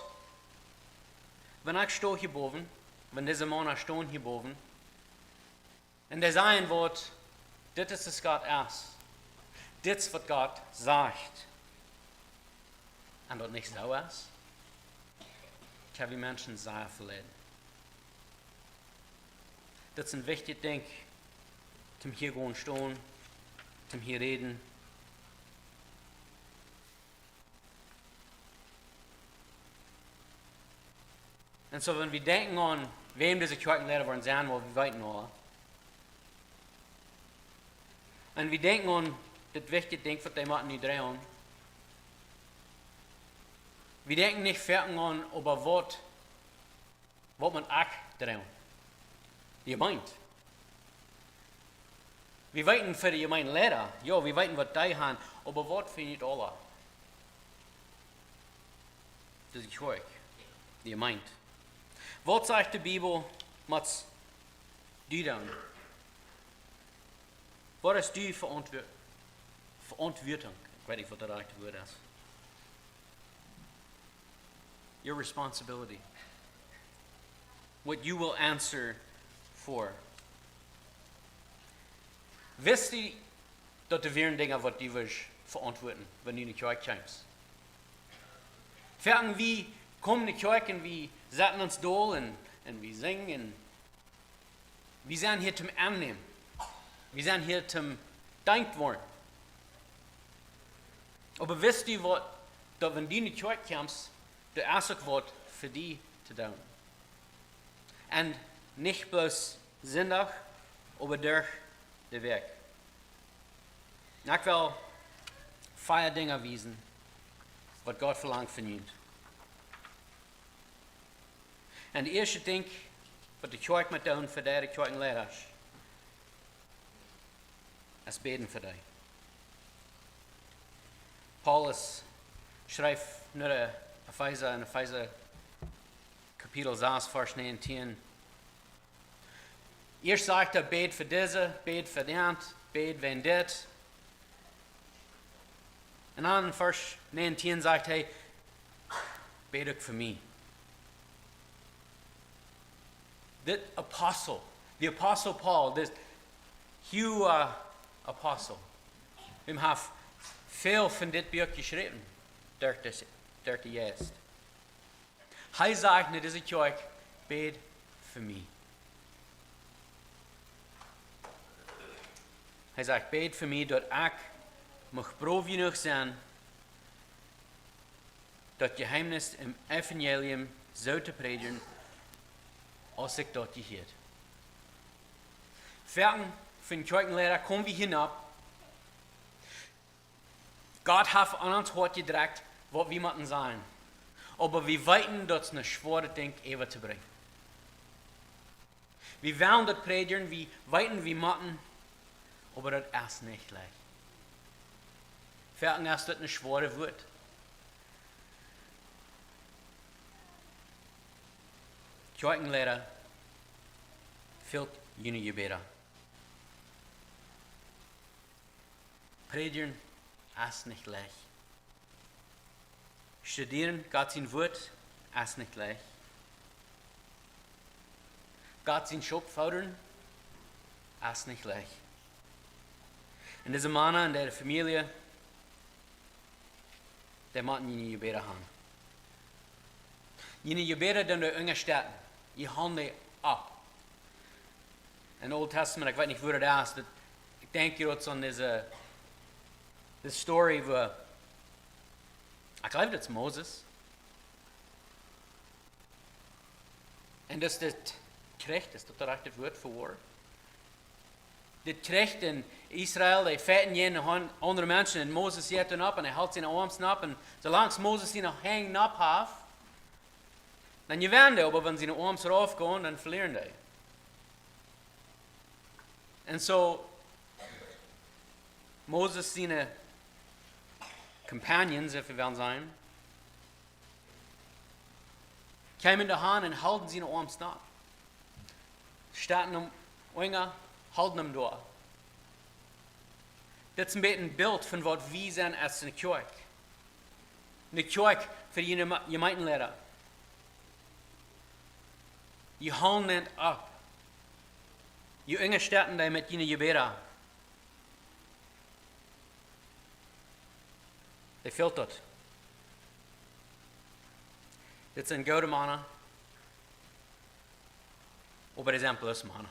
wan ekj sto hia bowen, wan dise Mana stonen hia bowen, un dee sajen woat, dit es waut Gott es, dit es waut Gott sajcht, un daut nich soo es, kjenn wie Menschen sea veleiden. Daut es een wichtjet Dinkj, toom hia gonen stonen, toom hia räden. Un soo, wan wie denkjen aun, wäm dise Kjoakjenleida woaren sennen, well, wie weeten aul. Un wie denkjen aun dit wichtje Dinkj, waut dee motten nu dreien. Wie denkjen nich foaken aun, oba waut, waut mott ekj dreien? De Jemeent. Wie weeten fa de Jemeentenleida, jo, wie weeten waut dee haben, oba waut fa junt aula? Dise Kjoakj, de Jemeent. Waut sajcht de Bibel, motst du doonen? Waut es dien Veauntwua-, Veauntwuatunk? Ekj weet nich waut daut rajchte Wuat es. Your responsibility. What you will answer for. Wist du, daut doa wieren Dinja, waut du wurscht veauntwuaden, wan du enne Kjoakj kjemst? Foaken wie komen enne Kjoakj un wie setten ons dol un, un wie sinjen un wie sent hia toom aunnämen. Wie sent hia toom jedeent woaren. Oba wist du waut, daut wan du enne Kjoakj kjemst, daut es uk waut fa die to doonen. Un nich bloos Sindach, oba derch de Wäakj. Un ekj well vea Dinja wiesen, waut Gott velangt von junt. Un daut ieeschte Dinkj, waut de Kjoakj mott doonen fa de Kjoakjenleida, es bäden fa dee. Paulus schrift no de Efeesa en Efeesa Kapitel sas, Varsch näajentieen. Ieescht sajcht hee: "Bät fa dise, bät fa dän, bät wäajen dit." Un dan en Varsch näajentieen sajcht hee: "Bät uk fa mie." Dit Apostel, de Apostel Paulus, dis huage Apostel, dee haft väl von dit Buak jeschräwen, derch de, derch de Jeist. Hee sajcht no dise Kjoakj: "Bät fa mie." Hee sajcht: "Bät fa mie, daut ekj mucht broof jenuach sennen, daut Jeheemnis em Evangelium soo to prädjen, aus ekj daut jehieet." Foaken von Kjoakjenleida kome wie hia nopp. Gott haft aun ons Hoat jedrekjt, waut wie motten sajen. Oba wie weeten, daut es een schwoaret Dinkj äwa to brinjen. Wie wellen daut prädjen, wie weeten, wie motten, oba daut es nich leicht. Foaken es daut een schwoaret Wuat. Kjoakjenleida, felt june Jebäda. Prädjen es nich leicht. Studieren Gott sien Wuat es nich leicht. Gott sien Schop foddren es nich leicht. Un dise Mana en de Famielje, dee motten june Jebäda han. June Jebäda doonen dee unjastetten. Jie hoolen dee opp. En Old Testament, ekj weet nich wua daut es, daut, ekj denkj hia aun dise, dise Story wua, ekj jleew daut es Moses. Un daut es dit Kjrich, es daut daut rajchte Wuat fa Woa? Dit Kjrich en Israel, dee fajchten jäajen aundre Menschen, un Moses jeit dan opp un hee helt siene Oarms nopp, un soo lang aus Moses siene Henj nopp haft, dan jewennen dee, oba wan siene Oarms rauf gonen, dan velieren dee. Un soo, Moses siene companions, wan wie wellen sajen, kjeemen doa aun un hilden siene Oarms nopp. Stellden am unja, hilden am doa. Dit es een bät een Bilt von waut wie sent aus eene Kjoakj. Eene Kjoakj fa june Ma-, Jemeenteleida. Jie hoolen an opp. Jie unjastetten dee met june Jebäda. Dee felt daut. Dit sent goode Mana, oba dee sent bloos Mana.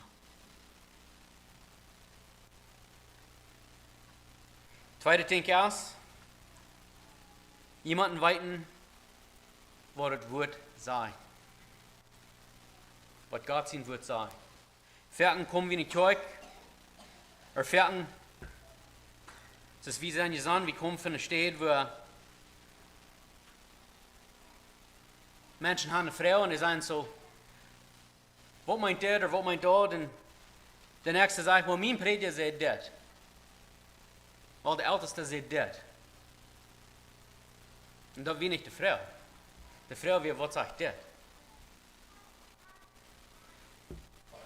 Tweede Dinkj es, jie motten weeten, waut daut Wuat sajcht. Waut Gott sien Wuat sajcht. Foaken kome wie enne Kjoakj, ooda foaken, soo aus wie sent jesonnen, wie komen von eene Städ, wua Menschen haben eene Froag un dee sajen soo: "Waut meent dit ooda waut meent daut?" Un de näakjste sajcht: "Well, mien Prädja sajcht dit. Well, de Eltesta sajcht dit." Un daut wia nich de Froag. De Froag wia: "Waut sajcht dit?"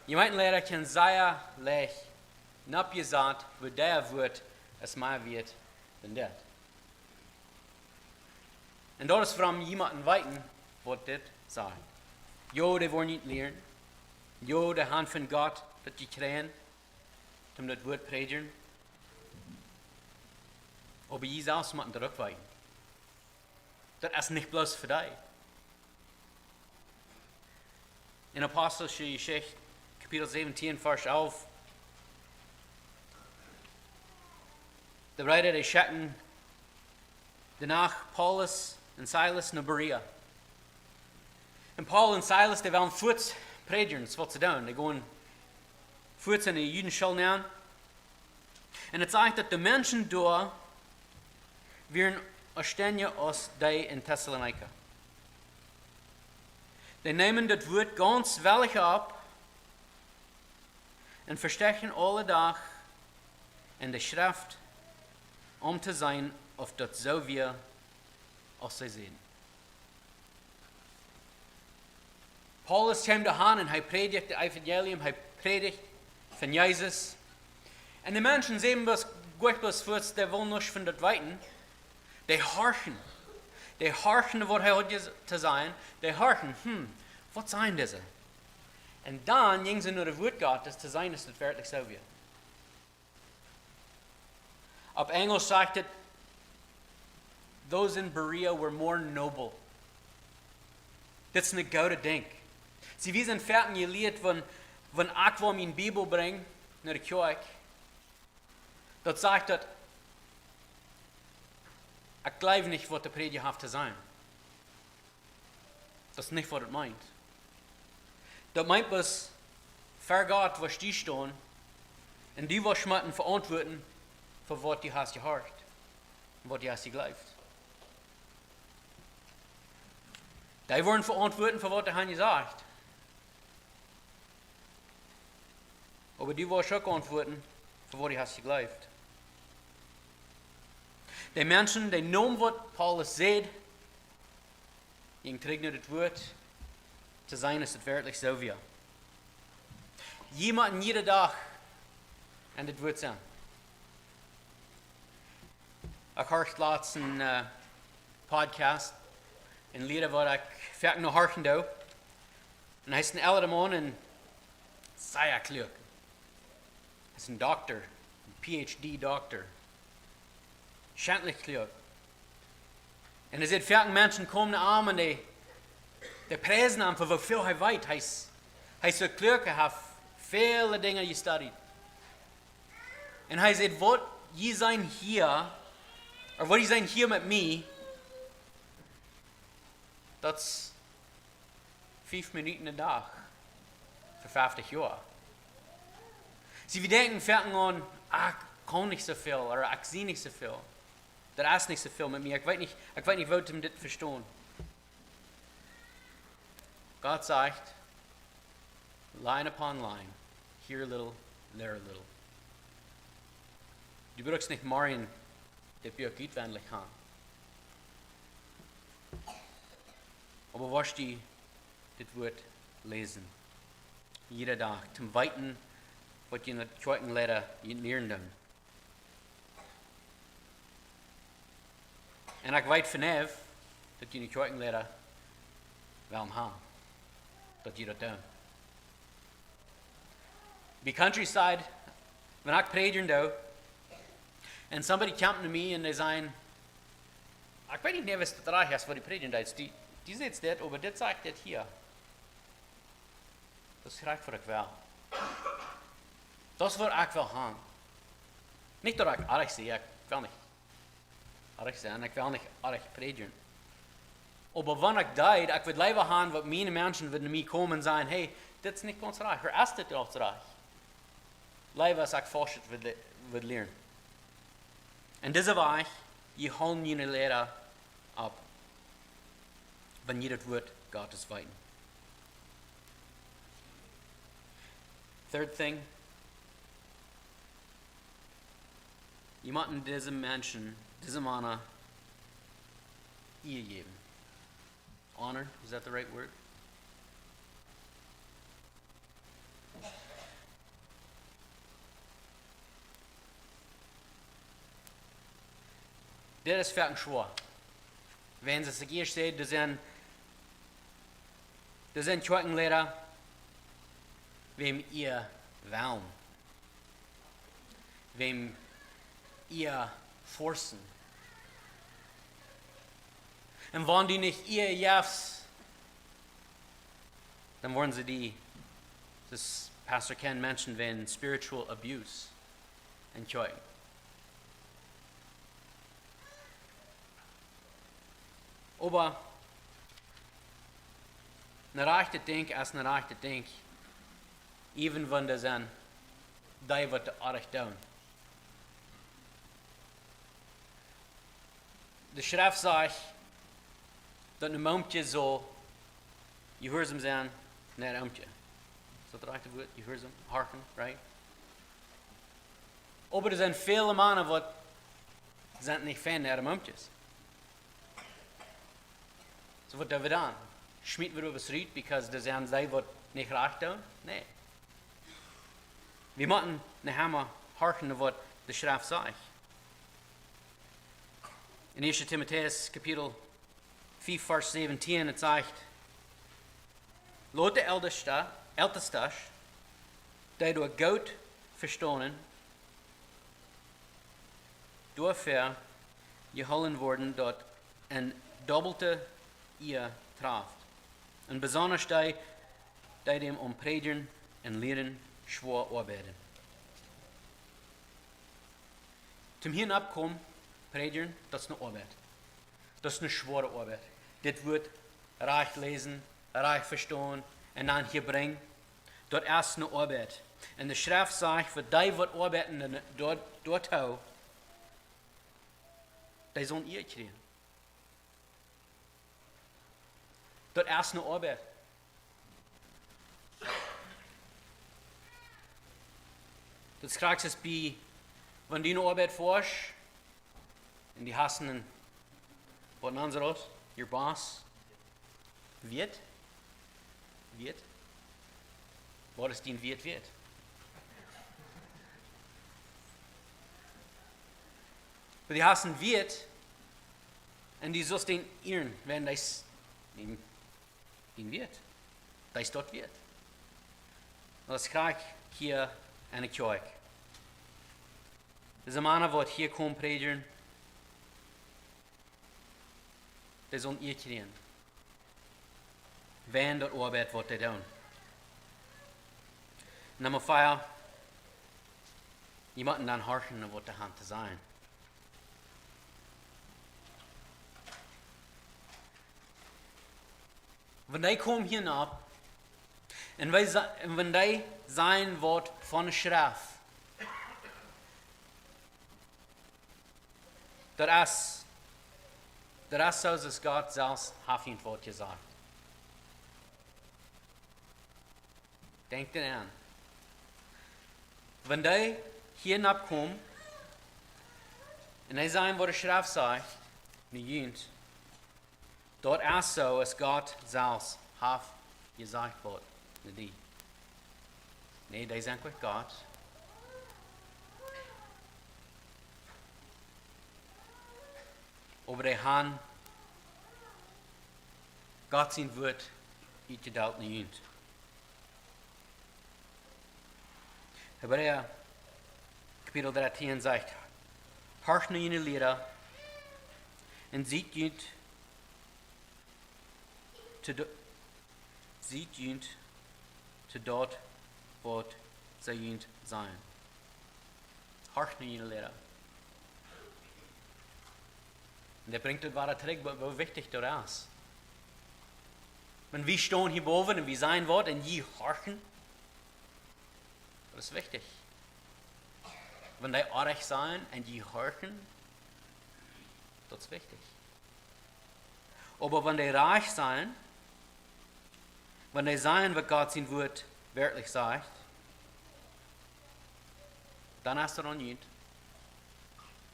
Jie weeten, Leida kjennen sea leicht nopp jesajcht, woo daut Wuat es mea wieet dan dit. Un daut es wuarom jie motten weeten, waut dit sajcht. Jo, dee woaren nich lieren. Jo, dee haben von Gott daut jekjräajen, om daut Wuat prädjen. Oba jie selfst motten daut uk weeten. Daut es nich bloos fa dee. En Aposteljeschicht, Kapitel säwentieen, Varsch alf, de Breeda, dee schekjen Doano Paulus un Silas no Berea. Un Paulus un Silas, dee wellen fuaz prädjen, daut es waut see doonen. Dee gonen fuaz enne Judenschool nenn. Un et sajcht, daut de Menschen doa wieren aunstonen aus dee en Thessalonika. Dee neemen daut Wuat gaunz wellich opp un vestoakjen aule Dach en de Schreft, om to seenen, auf daut soo wia, aus see säden. Paulus kjeem doa han un hee prädicht daut Evangelium, hee prädicht von Jesus. Un de Menschen säden bloos, goot bloos fuaz, dee wellen nuscht von daut weeten. Dee horchen. Dee horchen, waut hee haud jes-, to sajen. Dee horchen, hm, waut sajen dise? Un dan jinjen see no daut Wuat Gottes to seenen, daut daut werkjlich soo wia. Opp Enjlisch sajcht et, "Those in Berea were more noble." Dit es een goodet Dinkj. See, wie sent foaken jelieet, wan, wan ekj woa miene Bibel brinjen no de Kjoakj, daut sajcht daut, ekj jleew nich, waut de Prädja haft to sajen. Daut es nich, waut et meent. Daut meent bloos, ver Gott woascht du stonen un du woascht motten veauntwuaten fa waut du hast jehorcht un waut du hast jejleeft. Dee woaren veauntwuaten fa waut dee han jesajcht. Oba du woascht uk auntwuaten fa waut du hast jejleeft. De Menschen, dee neemen, waut Paulus säd, jinjen trigj no daut Wuat, to seenen, es daut werkjlich soo wia. Jie motten jieda Dach aun daut Wuat sennen. Ekj horcht latst een, eh, Podcast, een Lied, waut ekj foaken no horchen doo. Un hee es een elra Maun un sea kluak. Hee es een Dokta, een P H D Dokta. Schentlich kluak. Un hee sajcht, foaken Menschen komen no am un dee, dee priesen am fa woo väl hee weet. Hee es, hee es soo kluak, hee haft väle Dinja jestudeet. Un hee sajcht, waut jie seenen hia, ooda waut jie seenen hia met mie, daut es fief Minuten een Dach fa feftich Joa. See, wie denkjen foaken aun, ah, ekj kaun nich soo väl, ooda ekj sie nich soo väl. Daut es nich soo väl met mie. Ekj weet nich, ekj weet nich, woo om dit to vestonen. Gott sajcht, line upon line, here a little, there a little. Du brukst nich morjen dit Buak utwendlich kjanen. Oba woascht du dit Wuat läsen? Jieda Dach, toom weeten, waut june Kjoakjenleida junt lieren doonen. Un ekj weet von Eve, daut june Kjoakjenleida wellen haben, daut jie daut doonen. Bie Countryside, wan ekj prädjen doo, un somebody kjemt no mie un dee sajen, ekj weet nich mea, waut daut rajcht es, waut dee prädjen deed. Dee, dee säd dit, oba dit sajcht dit hia. Daut es rajcht, waut ekj well. Daut es, waut ekj well haben. Nich, daut ekj oajch sie, ekj well nich oajch sennen, ekj well nich oajch prädjen. Oba wan ekj deed, ekj wudd leewa haben, waut miene Menschen wudden no mie komen un sajen, hey, dit es nich gaunz rajcht, ooda es dit gaunz rajcht? Leewa, aus ekj faulschet wudd, wudd lieren. Un dise Wajch, jie hoolen june Leida opp, wan jie daut Wuat Gottes weeten. Third thing, jie motten dise Menschen, dise Mana Ea jäwen. Honor, is that the right word? Dit es foaken schwoa. Wan see sikj ieescht sajen, doa sent, doa sent Kjoakjenleida, wäm Ea wellen, wäm Ea forcen. Un wan du nich Ea jefst, dan woaren see die, daut Pastor Ken mentioned, wäajen spiritual abuse en Kjoakjen. Oba een rajchtet Dinkj es een rajchtet Dinkj, even wan doa sent dee, waut de Orrajcht doonen. De Schreft sajcht, daut een Oomkje saul jehuarsom sennen no äa Oomkje. Es daut daut rajchte Wuat? Jehuarsom, horchen, right? Oba doa sent väle Mana, waut sent nich fein no äare Oomkjes. Soo, waut doo wie dan? Schmiet wie doa waut rut, because doa sent dee, waut nich rajcht doonen? Nä. Wie motten noch emma horchen, waut de Schreft sajcht. En Ieeschte Timotäus Kapitel fief, Varsch säwentieen, et sajcht: Lot de Eltesta, Eltestasch, dee doa goot vestonen, doafäa jehoolen woaren, daut een dubbelte Ea traft. Un besondasch dee, dee däm om prädjen un lieren schwoa oabeiden. Toom hia nopp komen, prädjen, daut es eene Oabeit. Daut es eene schwoare Oabeit. Dit Wuat rajcht läsen, rajcht vestonen un dan hia brinjen, daut es eene Oabeit. Un de Schreft sajcht, fa dee, waut oabeiden, un doa, doatoo, dee sellen Ea kjrieen. Daut es eene Oabeit. Daut krakjt soo aus bie, wan du eene Oabeit foascht, un du hast een, waut nanen see daut? Your boss. Wieet? Wieet? Waut es dien Wieet wieet? Oba du hast een Wieet un du sust dän ieren, wan dee es dien, dien Wieet. Dee es daut wieet. Daut krakjt hia enne Kjoakj. Dise Mana, waut hia komen prädjen, dee sellen Ea kjrieen, wäajen daut Oabeit, waut dee doonen. Numma vea, jie motten dan horchen, waut dee han to sajen. Wan dee komen hia nopp, un wan dee sa-, un wan dee sajen waut von de Schreft, daut es, daut es soo aus Gott selfst haft ent waut jesajcht. Denkj doaraun. Wan dee hia nopp komen un dee sajen waut de Schreft sajcht, nu junt, daut es soo aus Gott selfst haft jesajcht waut, nä, dee. Nä, dee sent nich Gott. Oba dee han Gott sien Wuat utjedeelt no junt. Hebräa Kapitel dartieen sajcht: Horcht no june Liera un siet junt to do-, siet junt to daut, waut see junt sajen. Horcht no june Liera. Un daut brinjt daut wada trigj, woo, woo wichtich daut es. Wan wie stonen hia bowen un wie sajen waut un jie horchen, daut es wichtich. Wan dee oajch sent un jie horchen, daut es wichtich. Oba wan dee rajcht sent, wan dee sajen waut Gott sien Wuat werkjlich sajcht, dan es daut aun junt,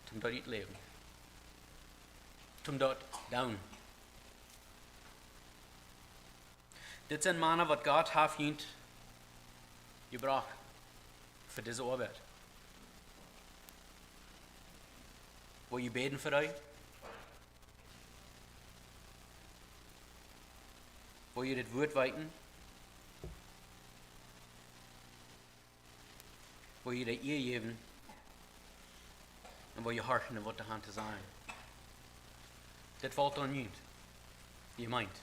toom daut utläwen, toom daut doonen. Dit sent Mana, waut Gott haft junt jebrocht fa dise Oabeit. Well jie bäden fa dee? Well jie daut Wuat weeten? Well jie dee Ea jäwen? Un well jie horchen, waut dee han to sajen? Dit felt aun junt, jie meent.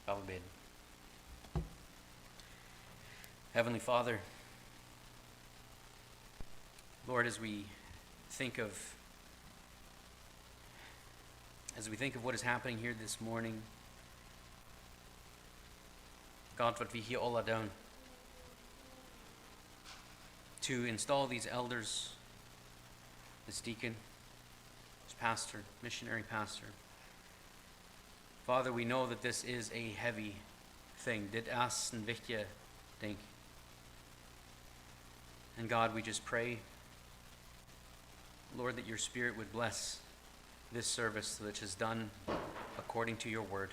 Lot ons bäden. Heavenly Father, Lord, as we think of As we think of what is happening here this morning, Gott, waut wie hia aula doonen, to install these elders, this deacon, this pastor, missionary pastor. Father, we know that this is a heavy thing. Dit es een wichtja Dinkj. And God, we just pray, Lord, that your Spirit would bless this service which is done according to your word.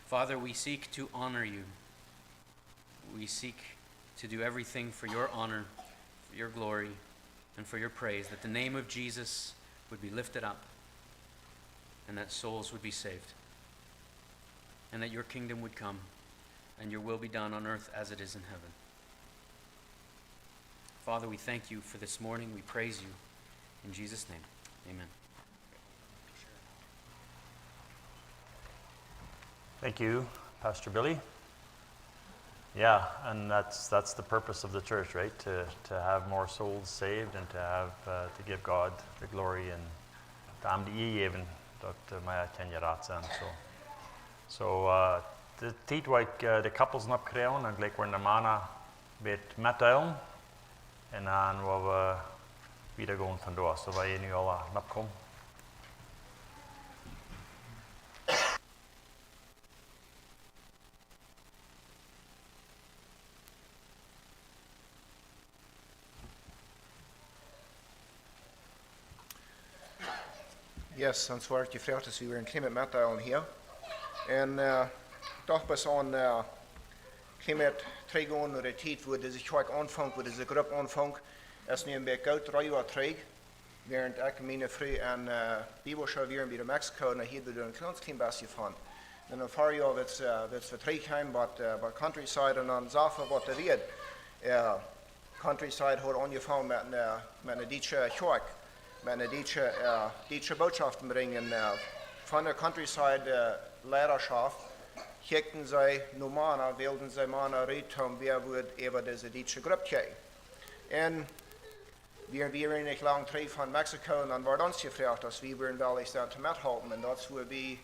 Father, we seek to honor you. We seek to do everything for your honor, for your glory, and for your praise, that the name of Jesus would be lifted up, and that souls would be saved, and that your kingdom would come, and your will be done on earth as it is in heaven. Father, we thank you for this morning. We praise you. In Jesus' name, amen. Thank you, Pastor Billy. Yeah, and that's, that's the purpose of the church, right? To, to have more souls saved and to have, uh, to give God the glory and to am de Ea jäwen, daut, uh, mea kjennen jerat sennen. So, so, uh, de Tiet woa ekj, uh, de couples nopp kjrieen, dan jlikj woaren de Mana waut metdeelen. Un dan woa wie wieda gonen von doa. So, woa jie nu aula nopp komen. Yes, ons woat jefroacht, daut wie wellen een kjlien bät metdeelen hia. Un, äh, doch bat aun, äh, kjlien bät trigj gonen no de Tiet, wua dise Kjoakj aunfunk, wua dise Grupp aunfunk. Daut es nu een bät goot dree Joa trigj. Wäarent ekj, miene Fru en, äh, Bibelschool wieren bie de Mexiko, un hia wia een kjlien, kjlien bät von. Un een poa Joa wia, äh, wia trigj hia bie, äh, bie Countryside un dan sach wie waut doa wia. Äh, Countryside haud aunjefongen met eene, met eene dietsche Kjoakj, met eene dietsche, äh, dietsche Botschoften brinjen, äh, von de Countryside, äh, Leidaschoft, kjikjten see no Mana, wälden see Mana rut, om wäa wudd äwa dise dietsche Grupp gonen. Un wie, wie wieren nich lang trigj von Mexiko, un dan wort ons jefroacht, aus wie wudden wellich sennen to methalpen. Un daut es wua wie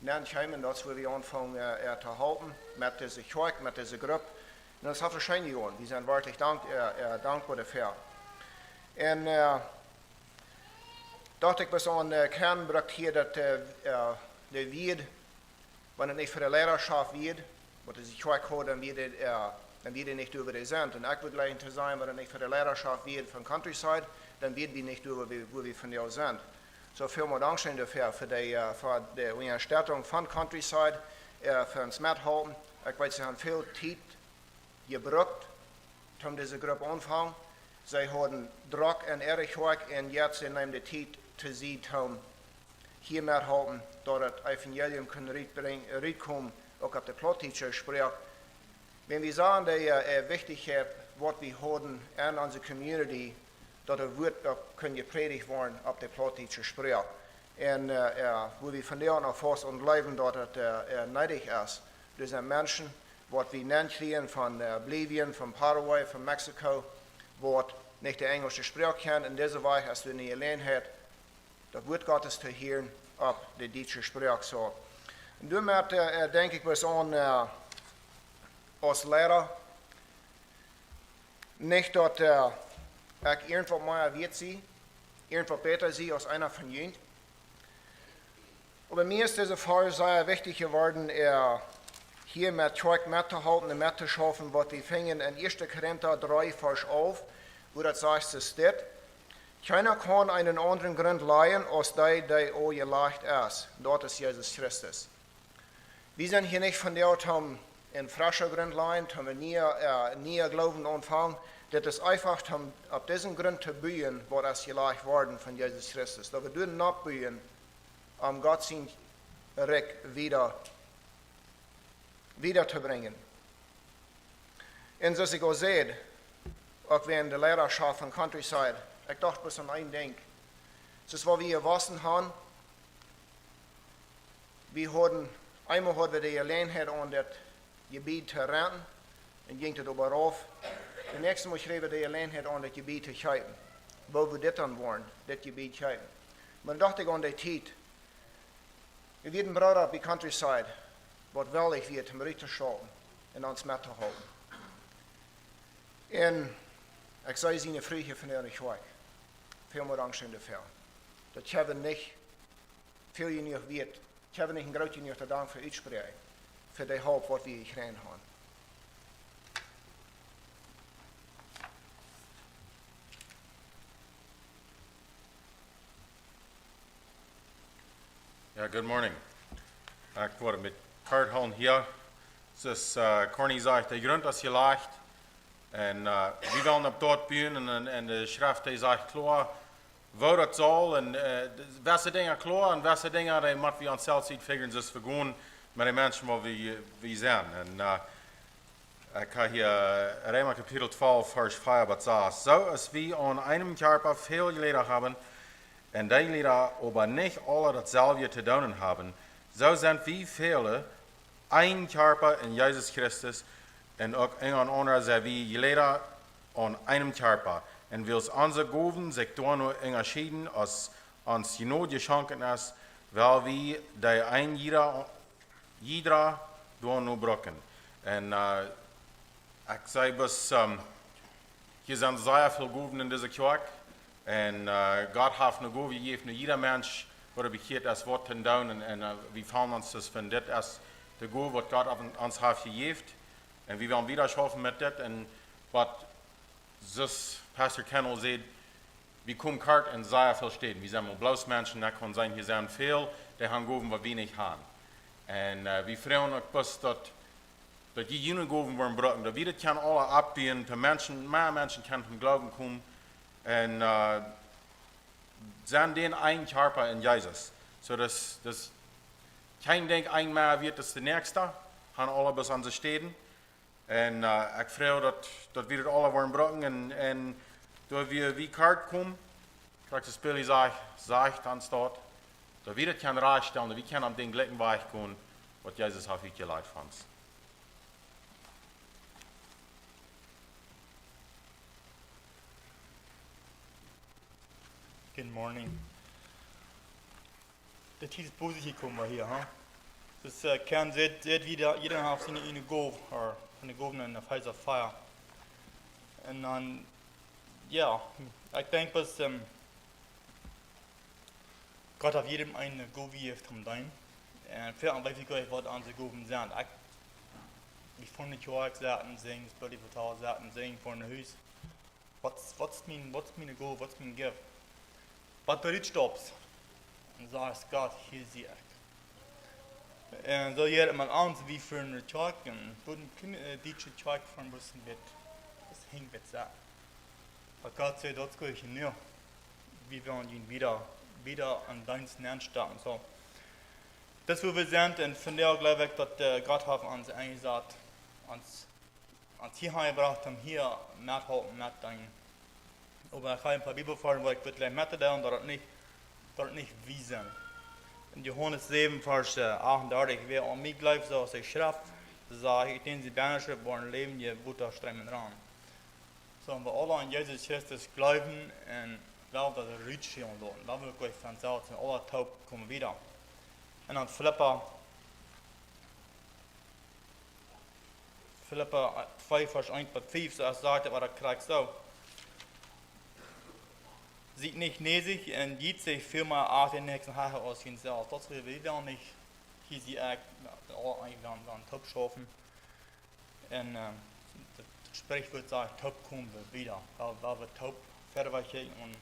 nenn kjeemen, daut es wua wie aunfungen, äh, äh, to halpen met dise Kjoakj, met dise Grupp. Un daut haft scheen jegonen. Wie sent werkjlich dank-, äh, äh, dankboa doafäa. Un, äh, docht ekj, waut aun, äh, Ken brukt hia daut, äh, äh, de Wieed, wan et nich fa de Leidaschoft wia, waut dise Kjoakj haud, dan wia de, äh, dan wia dee nich doa, wua dee sent. Un ekj wudd jlikjen to sajen, wan et nich fa de Leidaschoft wia von Countryside, dan wia wie nich doa, wua wie, wua wie vondoag sent. Soo, väl mol dankscheen doafäa, fa de, äh, fa de Unjastettunk von Countryside, äh, fa ons methalpen. Ekj weet, see haben väl Tiet jebrukt, om dise Grupp aunfangen. See hauden Drock en äare Kjoakj un jetzt see neemen de Tiet to sikj, om hia methalpen, daut daut Evangelium kunn rutbrinj-, rutkomen, uk opp de plautdietsche Sproak. Wan wie sajen, de, äh, äh, Wichtichkjeit, waut wie hauden en onse Community, daut daut Wuat uk kunn jeprädicht woaren opp de plautdietsche Sproak. Un, äh, äh, wua wie vondoag noch faust aun jleewen, daut et, äh, äh, needich es. Doa sent Menschen, waut wie nenn kjrieen von, äh, Bolivien, von Paraguay, von Mexiko, waut nich de enjelsche Sproak kjennen. Un dise Wäaj es eene Jeläajenheit, daut Wuat Gottes to hieren opp de dietsche Sproak. Soo. Un doamet, äh, äh, denkj ekj waut aun, äh, aus Leida. Nich daut, äh, ekj irjentwaut mea wieet sie, irjentwaut bäta sie aus eena von junt. Oba mie es dise Varsch sea wichtich jeworden, äh, hia met Kjoakj mettohalpen un mettoschaufen, waut wie finjen en Ieeschte Korinta dree, Varsch alf, wua daut sajcht, es dit: Kjeena kaun eenen aundren Grunt lajen, aus dee, dee aul jelajcht es. Daut es Jesus Christus. Wie sent hia nich vondoag, om een frescha Grunt lajen, om een niea, äh, niea Gloowen aunfangen. Dit es eefach, om opp disen Grunt to buen, waut es jelajcht worden von Jesus Christus. Daut wie doa nopp buen, om Gott sien Rikj wieda, wieda to brinjen. Un soo aus ekj aul säd, uk wäajen de Leidaschoft von Countryside, ekj docht bloos aun een Dinkj. Soo aus wie jewossen haben, wie hauden, eemol hauden wie de Jeläajenheit, om daut Jebied to renten, un jinkj daut oba rauf. De näakjste Mol kjrieejen wie de Jeläajenheit, om daut Jebied to kjeepen. Woo wudd dit dan woaren, dit Jebied kjeepen? Oba dan docht ekj aun de Tiet, Wie wieren Brooda bie Countryside, waut wellich wia, om rut to schauen un ons met to hoolen. Un ekj see siene Fru hia vondoag enne Kjoakj. Väl mol dankscheen doafäa. Daut haben wie nich väl jenuach wieet. Ekj hab nich een groot jenuach Dank fa utspräakjen, fa de Help waut wie jekjräajen haben. Yeah, good morning. Ekj woa daut met kort hoolen hia. Soo aus, äh, Corny sajcht, de Grunt es jelajcht. Un, äh, wie wellen opp daut buen un, un, un de Schreft, dee sajcht kloa, woo daut saul. Un, äh, de, wese Dinja kloa un wese Dinja, dee motten wie ons selfst utfigren, soo aus wie gonen met de Menschen, wua wie, wie sent. Un, äh, ekj hab hia, äh, Reema Kapitel twalf, Varsch vea bat sas. Soo aus wie aun eenem Kjarpa väl Jlieda haben, un dee Jlieda oba nich aule daut selwje to doonen haben, soo sent wie väle een Kjarpa en Jesus Christus, un uk unjarenaunda sent wie Jlieda aun eenem Kjarpa. Un wiels onse Gowen sikj doano unjaschieden, aus ons Jnod jeschonken es, well wie dee een jieda, jieda doano brucken. Un, äh, ekj see bloos, ähm, hia sent sea väl Gowen en dise Kjoakj. Un, äh, Gott haft eene Gow jejäft, no jieda Mensch, waut bekjieet es, waut to doonen. Un, un, äh, wie feelen ons daut, wan dit es de Gow, waut Gott opp ons haft jejäft. Un wie wellen wieda schaufen met dit. Un waut, soo aus Pastor Kendall säd, wie komen kort en sea väl Städen. Wie sent mau bloos Menschen, daut kaun sennen, hia sent väl, dee haben Gowen, waut wie nich haben. Un, äh, wie froagen uk bloos daut, daut jie june Gowen woaren brucken, daut wie daut kjennen aule oppbuen, daut Menschen, mea Menschen kjennen toom Gloowen komen. Un, äh, sent dan een Kjarpa en Jesus. Soo daut, daut kjeen Dinkj een mea wieet aus de näakjste, haben aule bloos onse Städen. Un, äh, ekj froag daut, daut wie daut aule woaren brucken un, un daut wie, wie kort komen, krakjt soo aus Billy sajcht, sajcht ons daut, daut wie daut kjennen rajchtstalen, daut wie kjennen opp dän jlikjen Wajch gonen, waut Jesus haft utjelajcht fa ons. Good morning. De Tiet es bosich jekomen hia, ha? Daut, äh, kaun, seet, seet wie daut, jieda haft siene eene Gow, ooda eene Gow en Efeesa vea. Un dan, jo, ekj denkj, daut, ähm, Gott haft jiedem eene Gow jejäft toom deenen. Un väl aun weet ekj nich, waut onse Gowen sent. Ekj, wie von de Kjoakj setten, sinjen, spirituell setten, sinjen, von de Hus. Waut, waut es mien, waut es miene Gow, waut es mien Gift? Waut du rutstoppst un sajchst: Gott, hia sie ekj. Un soo hia met ons, wie fa eene Kjoakj, een bät eene kjl-, äh, dietsche Kjoakj von bloos een bät, daut hinjt een bät soo. Oba Gott säd: Daut es goot jenuach. Wie wellen junt wieda, wieda aun Deenst nenstoppen. Soo, daut es wua wie sent. Un vondoag gleew ekj daut, äh, Gott haft ons enjesat, ons ons hia han jebrocht, om hia mettohalpen met deenen. Oba ekj hab een poa Bibelvarsch, waut ekj wudd jlikj mettodeelen, daut et nich, daut et nich wie sent. En Johanes säwen, Varsch, äh, achtundartich: Wäa aun mie jleeft, soo aus de Schreft sajcht, ut däm siene Bennasche woaren läwendje Wota striemen rannen. Soo, wan wie aula aun Jesus Christus jleewen un wellen daut rutschellen loten, dan woa wie goot von selfst un aula toop komen wieda. Un dan Filippa, Filippa twee, Varsch eent bat fief, soo aus sajcht, daut wia daut krakjt soo: Siet nich näsich un jietsich, väl mea acht dän Näakjsten hecha aus junt selfst. Daut es, wie wellen nich hia, see ekj, jo, aula eent, wie wellen, wellen toop schaufen. Un, ähm, daut, daut Sprichwuat sajcht: Toop komen wie wieda. Wan, wan wie toop wieda kjikjen un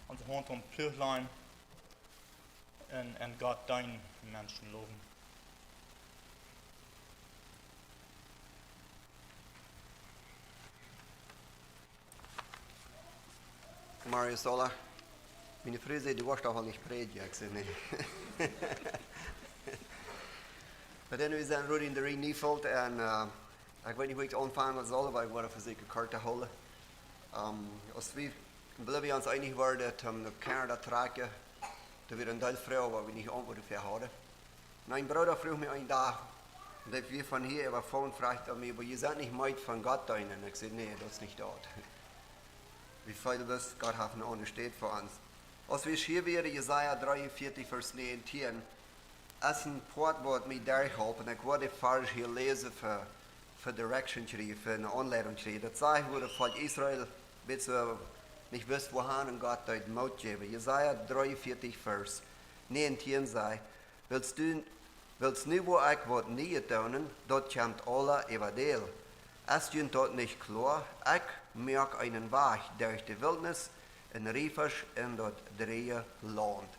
onse Haunt aum Pluach lajen un, un Gott deenen, Menschen lowen. Mario Sola, miene Fru säd: Du woascht doch woll nich prädjen. Ekj säd: Nä. Oba dan, wie sent Rudy un Doreen Neufeld un, äh, ekj weet nich, wua ekj aunfangen saul, oba ekj woa daut fa sikj kort hoolen. Ähm, aus wie, wua wie ons eenich wieren, daut, ähm, de Kjarna daut trakjen, daut wia een Deel Froagen, waut wie nich Auntwuat doafäa hauden. Un een Brooda fruach mie eenen Dach, un dee wia von hia äwa phone, fruach hee mie: Oba jie sent nich meed von Gott deenen? Ekj säd: Nä, daut es nich daut. Wie feelen bloos, Gott haft eene aundre Städ fa ons. Aus wie hia wieren, Jesaja dreeunvieetich, Varsch näajentieen, Es een Poat waut mie derchholp, un ekj wull dän Varsch hia läsen fa, fa direction kjrieen, fa eene Aunleitung kjrieen. Daut sajcht, woo daut Volkj Israel, bat see nich wisten, wua han, un Gott deed Moot jäwen. Jesaja dreeunvieetich, Varsch näajentieen sajcht: "Wellst du, wellst nu, woo ekj waut Nieet doonen, daut kjemt aula äwadäl. Es junt daut nich kloa? Ekj moak eenen Wajch derch de Wiltnis, een Riefasch en daut drieeje Launt."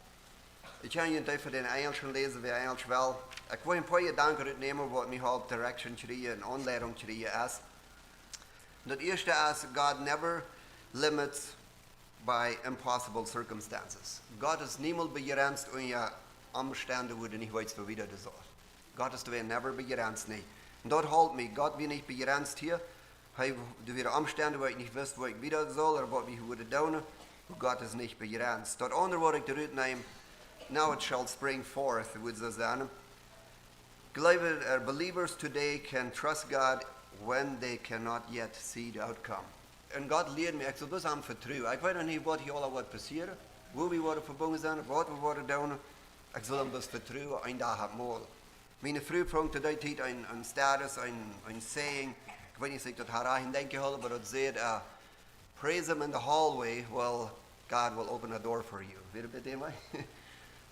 Ekj kaun junt eefach dän Enjelschen läsen, wäa Enjelsch well. Ekj wull een poa Jedanken rutnämen, waut mie halpt direction kjrieen un Aunleitung kjrieen es. Daut ieeschte es: God never limits by impossible circumstances. Gott es niemols bejrenzt unja Omstend, wua du nich weetst, woo wiet daut es. Gott es doa never bejrenzt, nä. Un daut halpt mie. Gott wia nich bejrenzt hia. Hee, doa wieren Omstend, wua ekj nich wist, woo ekj wieda sull, ooda waut ekj wudd doonen. Gott es nich bejrenzt. Daut aundre, waut ekj doa rutneem: "Now it shall spring forth," wudd see sajen. Believers, uh, believers today can trust God when they cannot yet see the outcome. Un Gott lieet mie, ekj saul bloos am vetruen. Ekj weet noch nich, waut hia aula woat passieren, woo wie woaren vebungen sennen, waut wie woaren doonen. Ekj saul am bloos vetruen, een Dach opp mol. Miene Fru prunk to dee Tiet een, een Status, een, een saying, ekj weet nich, aus ekj daut rajcht denkjen haud, oba daut sajcht, uh, "Praise him in the hallway, well, God will open a door for you." Wia daut bie däm?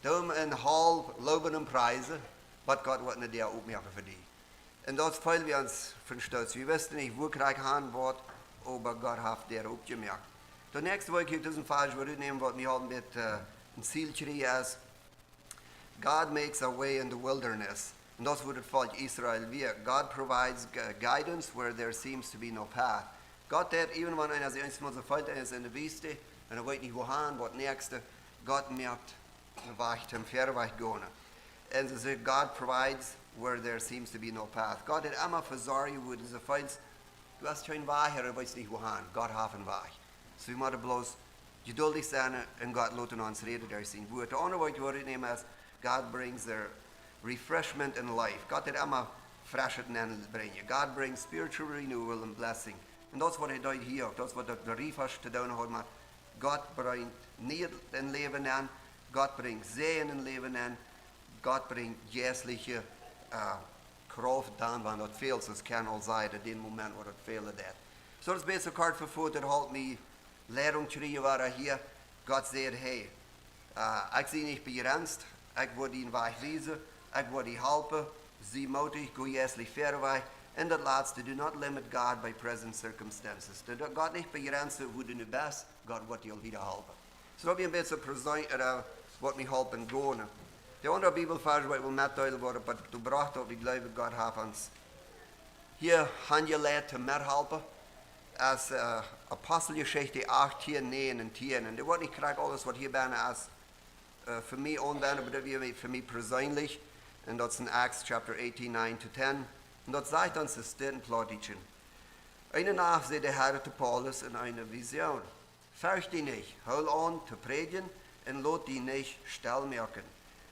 Doo am enne Hall lowen un priesen, waut Gott woat eene Däa opmoaken fa die. Un daut feeld wie ons von Stoot. Wie wisten nich, woo krakjt han woat, oba Gott haft Däa opjemoakt. Daut näakjste, waut ekj ut disen Varsch wull rutnämen, waut mie haft met, uh, een Ziel kjrieen es: "God makes a way in the wilderness." Un daut es, woo daut Volkj Israel wia. "God provides gu-, guidance where there seems to be no path." Gott deit, even wan eena sikj eensmol soo feelt, eena es enne Wiest, un hee weet nich, wua han, waut näakjste, Gott moakt eenen Wajch, toom wieda wajch gonen. Un see sajcht: "God provides where there seems to be no path." Gott deit emma vesorjen, wua du feelst, du hast kjeen Wajch, ooda weetst nich, wua han. Gott haft eenen Wajch. Soo, wie motten bloos jeduldich sennen un Gott loten ons räden derch sien Wuat. Daut aundre, waut ekj wull rutnämen, es: "God brings a refreshment in life." Gott deit emma Freschet nenbrinjen. "God brings spiritual renewal and blessing." Un daut es, waut hee deed hia uk. Daut es, waut daut Riefasch to doonen haud met: Gott brinjt Nieet en Läwen aun. Gott brinjt Säajen en Läwen aun. Gott brinjt jeistliche, uh, Krauft dan, wan daut fält, soo aus Ken aul säd, en dän Moment, wua daut fälen deit. Soo, daut es een bät kort vefot, daut halpt mie Leitunk kjrieen, wua hia Gott sajcht: "Hey, uh, ekj sie nich bejrenzt, ekj woa die eenen Wajch wiesen, ekj woa die halpen, sie mootich, go jeistlich wieda wajch." Un daut latste: "Do not limit God by present circumstances." Doo Gott nich bejrenzen, wua du nu best, Gott woat die aul wieda halpen. Soo, daut wia een bät Persoon, uh, waut mie halpt gonen. De aundre Bibelvarsch, waut ekj wull metdeelen, waut opp daut brocht, daut wie jleewen, Gott haft ons hia aunjeleit toom methalpen, es, uh, Aposteljeschicht achtieen, näajen un tieen. Un daut woat nich krakjt aules, waut hia bennen es, uh, fa mie aunwenjen, oba daut wia fa mie persenlich. Un daut es en Acts chapter eighteen, nine to ten. Un daut sajcht ons dit en Plautdietsch: "Eene Nacht säd de Herr to Paulus en eene Vision: Fercht die nich, hool aun to prädjen un lot die nich stell moaken.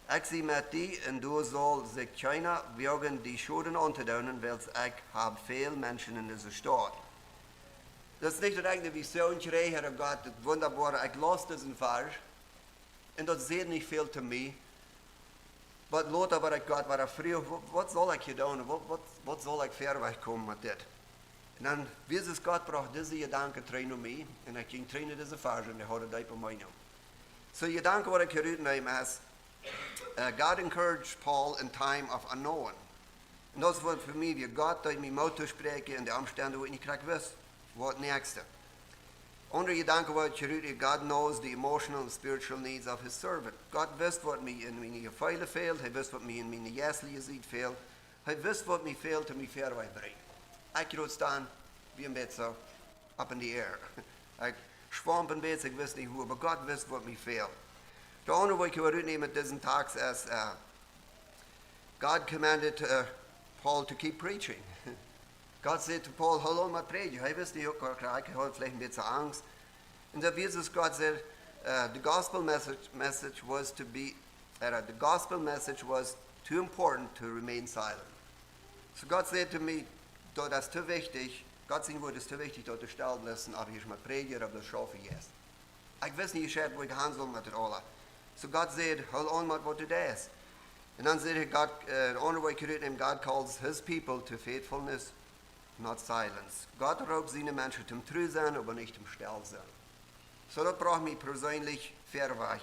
Ekj sie met die un doa saul sikj kjeena woagen die Schoden auntodoonen, wiels ekj hab väl Menschen en dise Staut." Daut es nich, daut ekj eene Vision kjrieech, Herr Gott, daut wundaboare, ekj laus disen Varsch, un daut säd nich väl to mie. Waut lota, waut ekj Gott, waut ekj fruach, waut, waut saul ekj hia doonen? Waut, waut, waut saul ekj wieda wajch komen met dit? Un dan, woo es Gott brocht dise Jedanken trigj no mie, un ekj jinkj trigj no disen Varsch, un ekj haud daut deep en mie. Soo, Jedanken, waut ekj hia rutneem, es, uh, "God encouraged Paul in time of unknown." Un daut es, waut fa mie wia: Gott deed mie Moot toospräakjen en de Omstend, wua ekj nich krakjt wist, waut näakjste. Aundre Jedanken, waut ekj hia rut: "God knows the emotional and spiritual needs of his servant." Gott wist, waut mie en miene Jefeelen fält, hee wist, waut mie en miene jeistliche Sied fält, hee wist, waut mie fält, om mie wieda wajch to brinjen. Ekj kjrieech daut dan, wia een bät soo up in the air. Ekj schwaum een bät, ekj wist nich wua, oba Gott wist, waut mie fält. Daut aundre, waut ekj hia rutneem ut disen Tekst, es, uh, "God commanded, uh, Paul to keep preaching." Gott säd to Paul: "Hool aun met prädjen." Hee wist nich, uk, hee haud veleicht een bät Angst. Un daut wia soo, Gott sajcht, uh, "The gospel message, message was to be, uh, the gospel message was too important to remain silent." Soo Gott säd to mie: "Daut es too wichtich, Gott sien Wuat es too wichtich, daut du stell blifst un oppheascht met prädjen, daut du schaufen jeist." Ekj wist nich, ekj wist nich, wua ekj han sull met dit aules. Soo Gott säd: "Hool aun met waut du deist." Un dan sajcht hee, Gott, äh, de aundre Wajch rut, and God calls his people to faithfulness, not silence. Gott roopt siene Menschen toom tru sennen, oba nich toom stell sennen. So, daut brocht mie perseenlich wieda wajch.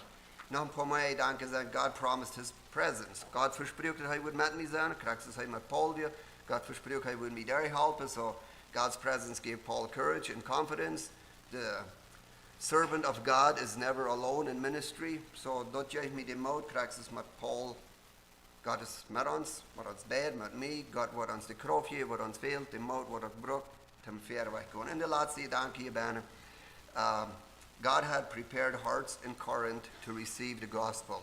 Noch een poa mea Jedanken sent, God promised his presence. Gott vesprakjt, daut hee wudd met mie sennen, krakjt soo aus hee met Paul deed. Gott vesprakjt, hee wudd mie doa halpen. So, God's presence gave Paul courage and confidence. The servant of God is never alone in ministry. So, daut jeef mie dän Moot, krakjt soo aus met Paul. Gott es met ons, met ons beid, met mie. Gott woat ons de Krauft jäwen, waut ons fält, dän Moot, waut et brukt, toom wieda wajch gonen. Un de latste Jedanke hia bie, ähm, God had prepared hearts in Corinth to receive the gospel.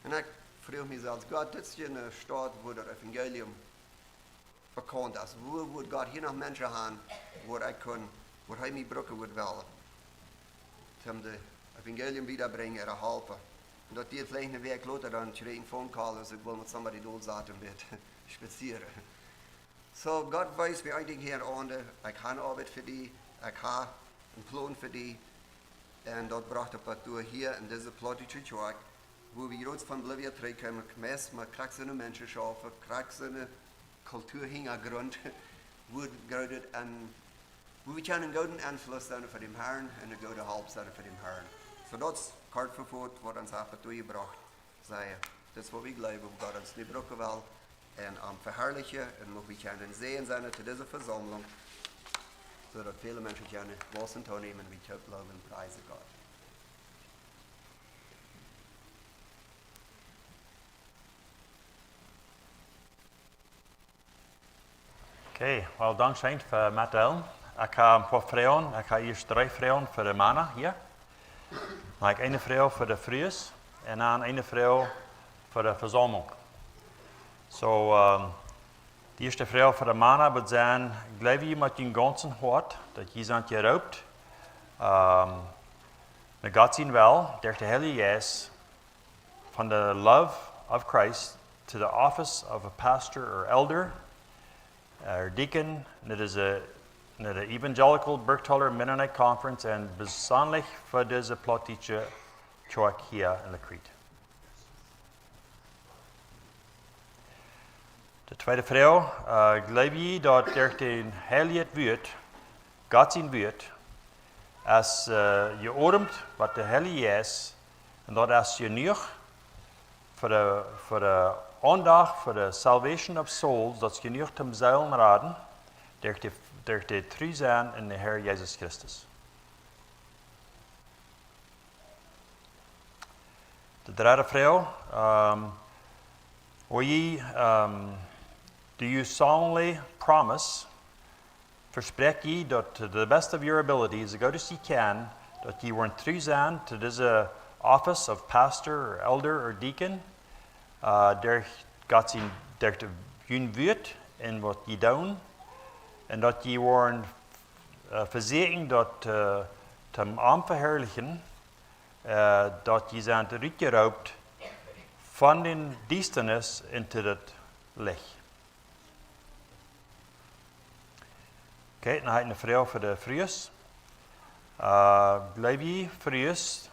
Un ekj fruach mie selfst, Gott, dit es hia eene Staut, wua daut Evangelium bekaunt es. Wua wudd Gott hia noch Menschen haben, wua ekj kunn, wua hee mie brucken wudd wellen, toom daut Evangelium wiedabrinjen, äare halpen. Un daut deed veleicht eene Wäakj lota, dan kjrieech ekj een phone call, aus ekj wull met somebody doa saten un bät spazieren. So, Gott wees mie een Dinkj hia aun, ekj hab eene Oabeit fa die, ekj hab een Plon fa die. Un daut brocht opp daut doa hia en dise plautdietsche Kjoakj, wua wie jrod von Bolivia trigjkjeemen, meist met krakjt soone Menschen schaufen, krakjt soone Kulturhinjagrunt, wua goot et aun, wua wie kjennen een gooden Enfluss sennen fa dän Harn un eene goode Help sennen fa dän Harn. So daut es kort vefot, waut ons haft doa jebrocht, saj, daut es waut wie jleewen, wua Gott ons nu brucken well, un am veharlichen, un mucht wie kjennen een Säajen sennen to dise Vesaumlunk, soo daut väle Menschen kjennen wausen toonämen, wie toop jleewen, priesen Gott. Okay, well, dankscheen fa metdeelen. Ekj hab een poa Froagen. Ekj hab ieescht dree Froagen fa de Mana hia. Dan hab ekj eene Froag fa de Frues un dan eene Froag fa de Vesaumlunk. So, ähm, de ieeschte Froag fa de Mana wudd sennen, jleew jie met jun gaunzen Hoat, daut jie sent jeroopt, ähm, no Gott sien Well, derch dän Heiljen Jeist, from the love of Christ to the office of a pastor or elder, or deacon, and it is a, and the Evangelical Bergtholer Mennonite Conference, un besondasch fa dise plautdietsche Kjoakj hia en Lakriet. De tweede Froag, äh, jleew jie daut derch dän Heiljen Wuat, Gott sien Wuat, es, äh, jeodemt, waut de Heilje Jeist, un daut es jenuach fa de, fa de Aundacht, fa de salvation of souls, daut es jenuach toom Seelen raden, derch de, derch de Tru sennen en dän Harn Jesus Christus. De dredde Froag, ähm, woa jie, ähm, do you solemnly promise, vesprakjt jie daut to the best of your ability, soo goot aus jie kjennen, daut jie woaren tru sennen to dise office of pastor or elder or deacon, äh, derch Gott sien, derch de, jun Wuat un waut jie doonen, un daut jie woaren, äh, vesieekjen daut, äh, toom am veharlichen, äh, daut jie sent rutjeroopt von de Diestanis en daut Licht. Okay, dan hab ekj eene Froag fa de Frues. Äh, jleew jie, Frues,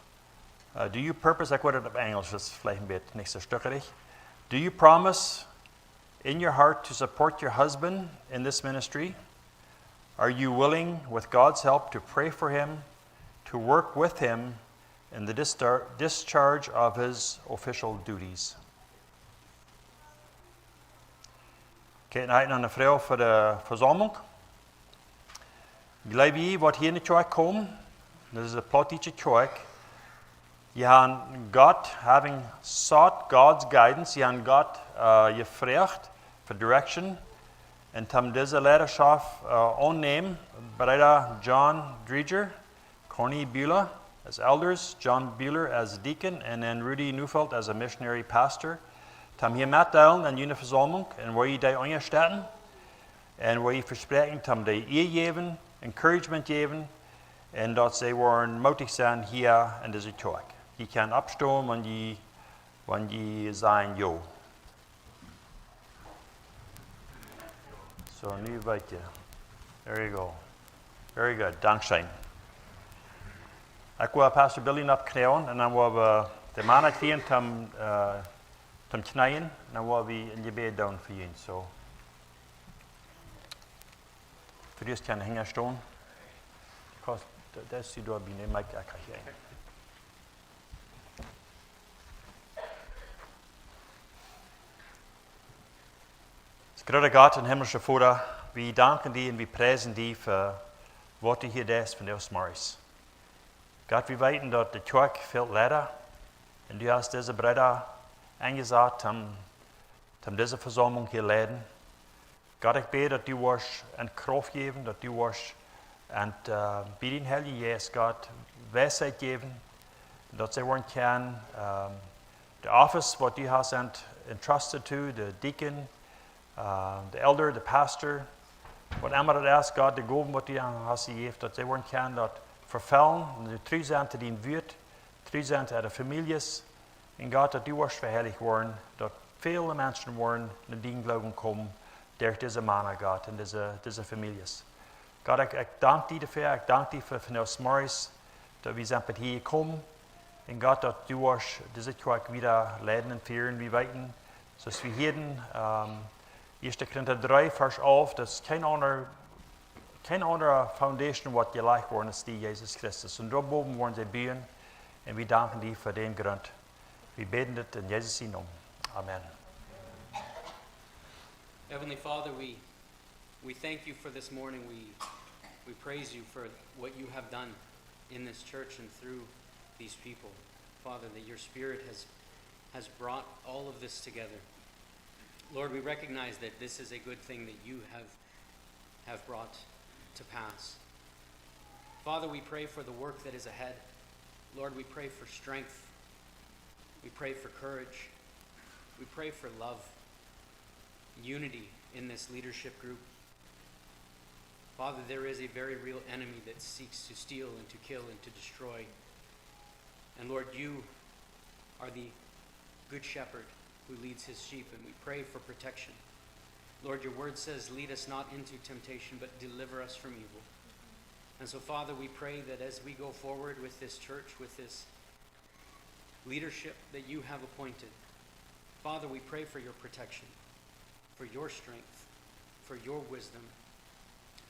äh, do you purpose, ekj wudd et opp Enjlisch, daut es veleicht een bät nich soo stuckerich. Do you promise in your heart to support your husband in this ministry? Are you willing, with God's help, to pray for him, to work with him in the distar-, discharge of his official duties? Okay, dan hab ekj noch eene Froag fa de Vesaumlunk. Jleew jie waut hia en de Kjoakj komen, daut es de plautdietsche Kjoakj, jie haben Gott, having sought God's guidance, jie haben Gott, äh, jefroacht for direction, un toom dise Leiterschaft, äh, aunnämen, Breeda John Dreger, Connie Buehler as elders, John Buehler as deacon, and then Rudy Neufeld as a missionary pastor. Toom hia metdeelen aun june Vesaumlunk, un woa jie dee unjastetten, un woa jie vespräakjen, toom dee Ea jäwen, encouragement jäwen, un daut see woaren mootich sennen hia en dise Kjoakj. Jie kjennen oppstonen, wan jie, wan jie sajen jo. So, nu weet jie. There you go. Very good. Dankscheen. Ekj well Pastor Billy noch kjrieen un dan woa wie de Mana kjrieen, toom, äh, Toom kjneeen, dan woa wie een Jebäd doonen fa junt. Soo, du deist kjennen hinjen stonen. Because dat, dat es die doa bie, nä, Mike, ekj kjrie hia een. Ons groota Gott un himmlischa Voda, wie danken die un wie priesen die fa waut du hia deist vondoag zemorjes. Gott, wie weeten daut de Kjoakj fält Leida. Un du hast dise Breeda enjesat om, om dise Vesaumlunk hia leiden. Gott, ekj bäd daut du woascht an Krauft jäwen, daut du woascht an, äh, bie dän Heiljen Jeist, Gott, Weisheit jäwen, daut see woaren kjennen, ähm, de Office waut du hast an entrusted to, de Deacon, äh, de Elder, de Pastor, waut emma daut es, Gott, de Gowen waut du an hast jejäft, daut see woaren kjennen daut erfellen, un tru sennen to dien Wuat, tru sennen to äare Famieljes, un Gott, daut du woascht veharlicht woaren, daut väle Menschen woaren no dien Gloowen komen, derch dise Mana, Gott, un dise, dise Famieljes. Gott, ekj, ekj dank die doafäa, ekj dank die fa, fa Noah Morris, daut wie sent bat hia jekomen. Un Gott, daut du woascht dise Kjoakj wieda leiden un fieren, wie weeten, soo aus wie hia en, ähm, Ieeschte Korinta dree, Varsch alf, daut kjeen aundra, kjeen aundra Foundation woat jelajcht woaren aus dee Jesus Christus. Un doaropp woaren see buen. Un wie danken die fa dän Grunt. Wie bäden dit en Jesus sienen Nomen. Amen. Heavenly Father, we, we thank you for this morning. We, we praise you for what you have done in this church and through these people. Father, that your Spirit has, has brought all of this together. Lord, we recognize that this is a good thing that you have, have brought to pass. Father, we pray for the work that is ahead. Lord, we pray for strength. We pray for courage. We pray for love, unity in this leadership group. Father, there is a very real enemy that seeks to steal and to kill and to destroy. And Lord, you are the good shepherd who leads his sheep, and we pray for protection. Lord, your word says, "Lead us not into temptation, but deliver us from evil." And so, Father, we pray that as we go forward with this church, with this leadership that you have appointed, Father, we pray for your protection, for your strength, for your wisdom,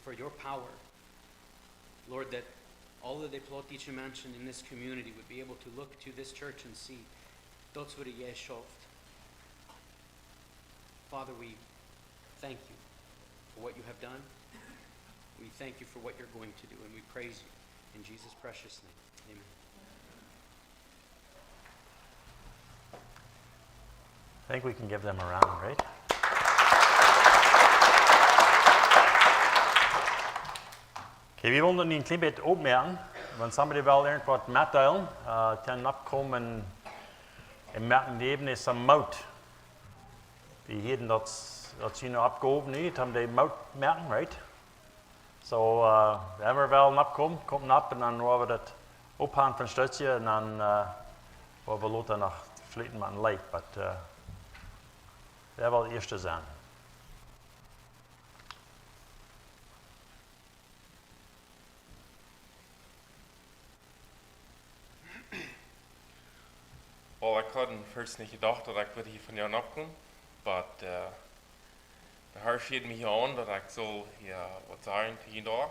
for your power. Lord, that all of the Plottdeutsche Menschen in this community would be able to look to this church and see, daut es waut jie schauft. Father, we thank you for what you have done. We thank you for what you're going to do, and we praise you in Jesus' precious name. Amen. I think we can give them a round, right? Okay, wie wellen nu een kjlien bät oppmoaken. Wan somebody well irjentwaut metdeelen, äh, kjennen oppkomen un, un moaken dee äwen es een Moot. Wie hieren daut, daut see nu oppkomen, nich? Om dee Moot moaken, right? Soo, äh, wäa well oppkomen, kjemt opp un dan woa wie daut opphoolen fa een Stootje un dan, äh, woa wie lota noch flieten met een Leet, but, äh, wäa well ieescht sennen? Well, ekj haud em ieeschten nich jedocht daut ekj wudd hia vondoag oppkomen, but, äh, de Herr schieed mie hia aun daut ekj sull hia waut sajen to junt doa.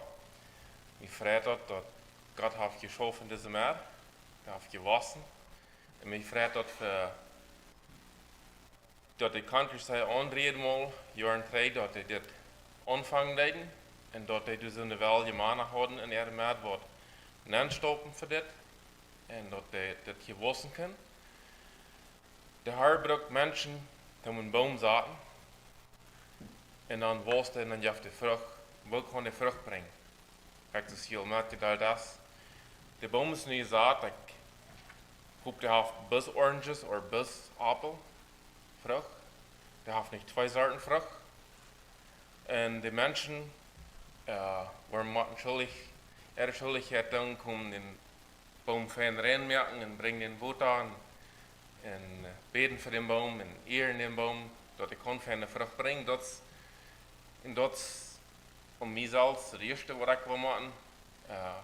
Mie freit daut, daut Gott haft jeschaufen en dise Welt, hee haft jewossen. Un mie freit daut fa daut de Country Side aundre mol Joaren trigj, daut dee dit aunfangen deeden, un daut dee dus en de Welt jemoakt hauden en äare Medd waut nenstoppen fa dit, un daut dee dit jewossen kunnen. De Herr brukt Menschen, dee een Boom saten, un dan wausst hee un dan jeft hee Frucht. Woo kaun hee Frucht brinjen? Kjikj, daut es hia met jedeelt es. De Boom es nu jesat, ekj hop, dee haft bloos Oranges or bloos Aupel, Frucht. Dee haft nich twee Sorten Frucht. Un de Menschen, äh, woaren motten schuldich, äare Schuldichkjeit doonen, komen dän Boom fein rein moaken un brinjen dän Wota un, un, äh, bäden fa dän Boom un ieren dän Boom, daut hee kaun feine Frucht brinjen. Daut es, un daut es om mie selfst daut ieeschte waut ekj well moaken, äh,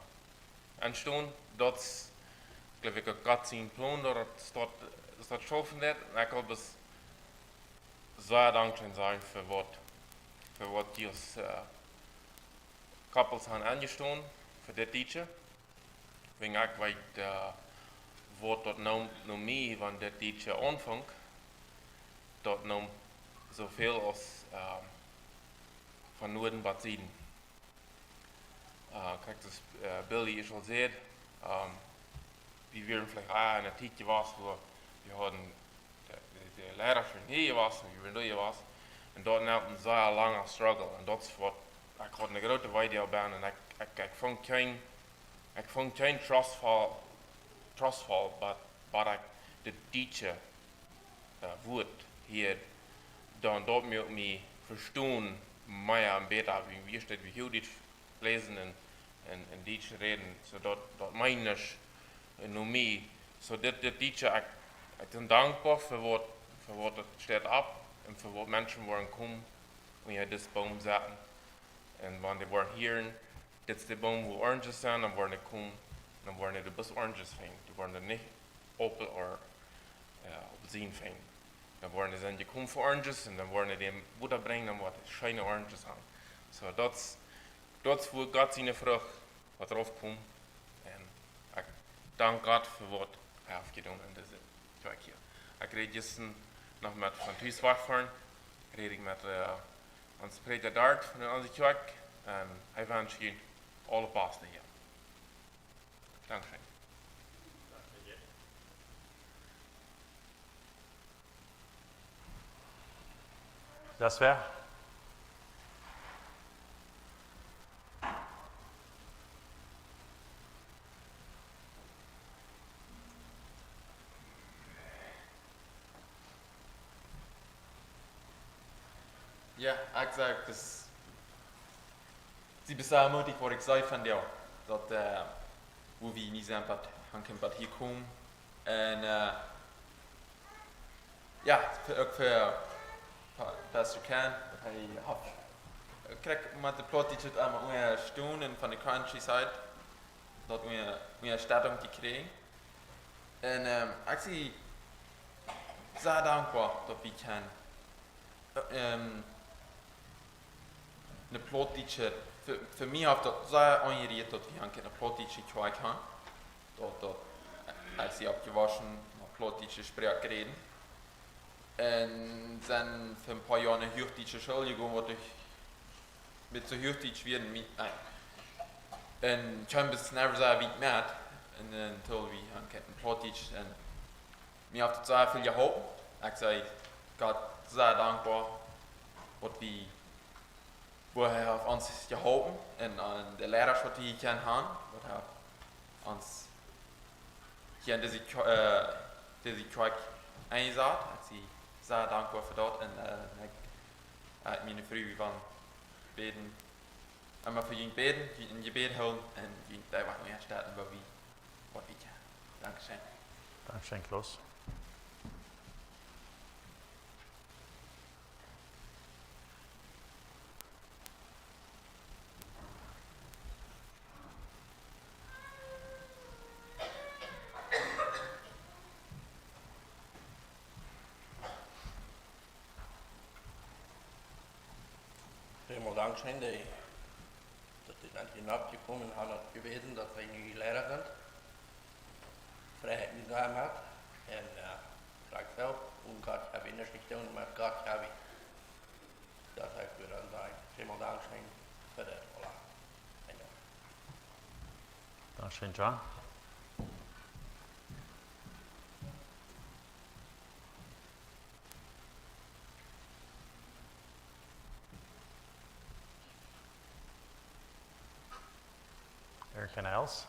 enstonen. Daut es, jleew ekj, uk Gott sien Plon, daut daut, daut schaufen deit. Un ekj haud bloos sea dankscheen sajen fa waut, fa waut jie aus, äh, couples han aunjestonen fa dit Dietsche. Wäajen ekj weet, äh, waut daut neem no mie, wan dit Dietsche aunfunk, daut neem soo väl aus, ähm, von Nuaden bat Sieden. Äh, kjikj, daut, äh, Billy es aul säd, ähm, wie wieren veleicht uk en eene Tiet jewast, wua wie hauden de, de, de Liera hia jewast, wie wieren doa jewast. Un daut neem een sea langa struggle. Un daut es waut, ekj haud eene groote Weedoag bennen un ekj, ekj, ekj funk kjeen, ekj funk kjeen trustful, trustful, but, but ekj, dit Dietsche, äh, Wuat hia, dan daut mie uk mie vestonen, mea un bäta, wie, wie es daut, wie hiel dit läsen un, un, un Dietsch räden, soo daut, daut mien es, äh, no mie. Soo dit, dit Dietsche, ekj, ekj sie dankboa fa waut, fa waut et steit opp un fa waut Menschen woaren komen un hia disen Boom setten. Un wan dee woaren hieren, dit es de Boom, wua Oranges sent, dan woaren dee komen, dan woaren dee bloos Oranges finjen. Dee woaren nich Aupel ooda, äh, Aupelsien finjen. Dan woaren dee sent jekomen fa Oranges un dan woaren dee dän Wota brinjen, dan woat et scheene Oranges haben. Soo, daut es, daut es wua Gott siene Frucht woat raufkomen. Un ekj dank Gott fa waut hee haft jedonen en dise Kjoakj hia. Ekj räd jistren noch met, von Tus wajchfoaren, räd ekj met, äh, onsen Prädja doa von onse Kjoakj. Un hee wenscht junt aules Baste hia. Dankscheen. Daut wia. Jo, ekj saj, daut es, see, bie sea mootich, waut ekj saj von die, daut, äh, wua wie nich sent, bat, han kjennen bat hia komen. Un, äh, jo, fa, uk fa Pa-, Pastor Ken, daut hee haft, äh, krakjt met de Plautdietsche emma unjastennen un von de Countryside, daut unja-, Unjastettunk jekjräajen. Un, ähm, ekj sie sea dankboa, daut wie kjennen, äh, ähm, eene Plautdietsche, fa, fa mie haft daut sea aunjerieet, daut wie eene Plautdietsche Kjoakj han. Daut, daut, äh, ekj sie oppjewossen, met Plautdietsche Sproak räden. Un sie fa een poa Joa no Huachdietsche School jegonen, waut ekj met soo Huachdietsch wia, mie, äh, un kjeem bat nu sea wiet met. Un dan tool wie aun kjennen Plautdietsch. Un mie haft daut sea väl jeholpen. Ekj sie Gott sea dankboa, waut wie, woo hee haft ons jeholpen un aun de Liera, waut wie hia kjennen han, waut hee haft ons hia en dise Kjo-, äh, dise Kjoakj enjesat. Ekj sie sea dankboa fa daut. Un, äh, ekj, äh, miene Fru, wie wellen bäden, emma fa junt bäden, junt em Jebäd hoolen un junt doa waut unjastennen, wua wie, waut wie kjennen. Dankscheen. Dankscheen, Klaus. Välmol dankscheen, dee, daut dee dan hia nopp jekomen han, daut jewäsen, daut wie nu hia Liera sent. Freiheit nu doamet. Un, äh, krakjt soo, un Gott hab wie nuscht nich doonen, met Gott hab wie. Daut ekj wudd dan sajen, välmol dankscheen fa daut, voilà. Dankscheen, John. Anything else?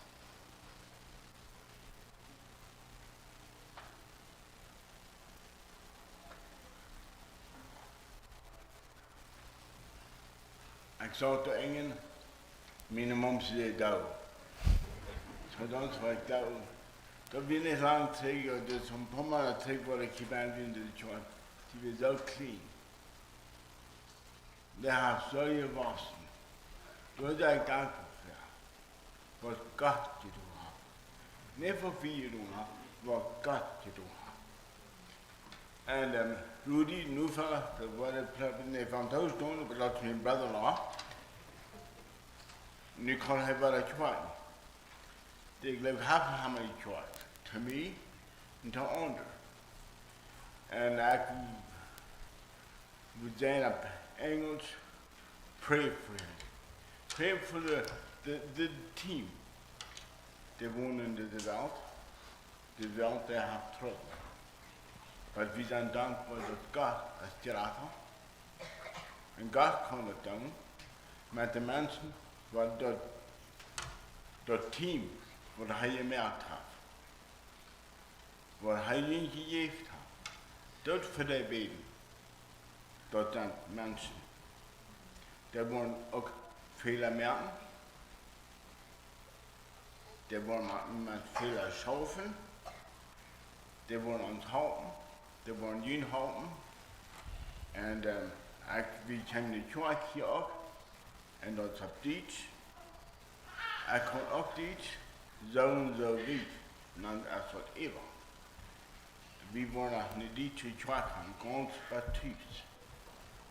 Ekj saut doa enjen, miene Mom säd: "Doo." Soo, dan säd ekj: "Doo." Daut wia nich lang trigj, daut es een poa Moonat trigj, wua ekj hia bie wia, daut ekj, dee wia soo kjlien. Dee haft soo jewossen. Doa sie ekj dankboa fa, waut Gott jedonen haft. Nich waut wie jedonen haben, waut Gott jedonen haft. En, ehm, Rudi Nufa, daut wia de Pre-, nä, von Toos doonen, oba daut es mien brother-in-law. Nu kaun hee wada kjwoaken. Dee, jleew ekj, haben, haben jekjwoakt. To mie en to aundre. En ekj wudd sajen opp Enjelsch, pray for him. Pray for the, the, the team. Dee wonen en dise Welt. De Welt, dee haft Trubbel. Oba wie sent dankboa, daut Gott es jrata. En Gott kaun daut doonen met de Menschen, waut daut, daut Team, waut hee jemoakt haft, waut hee an jejäft haft, daut fa dee bäden. Daut sent Menschen, dee woaren uk Fäla moaken, dee woaren met, met Fäla schaufen, dee woaren ons halpen, dee woaren junt halpen. En, ehm, ekj, wie kjennen de Kjoakj hia uk, en daut es opp Dietsch. Ekj kaun uk Dietsch, soo un soo wiet, un dan es daut äwa. Wie woaren noch ne dietsche Kjoakj haben, gaunz bedietsch.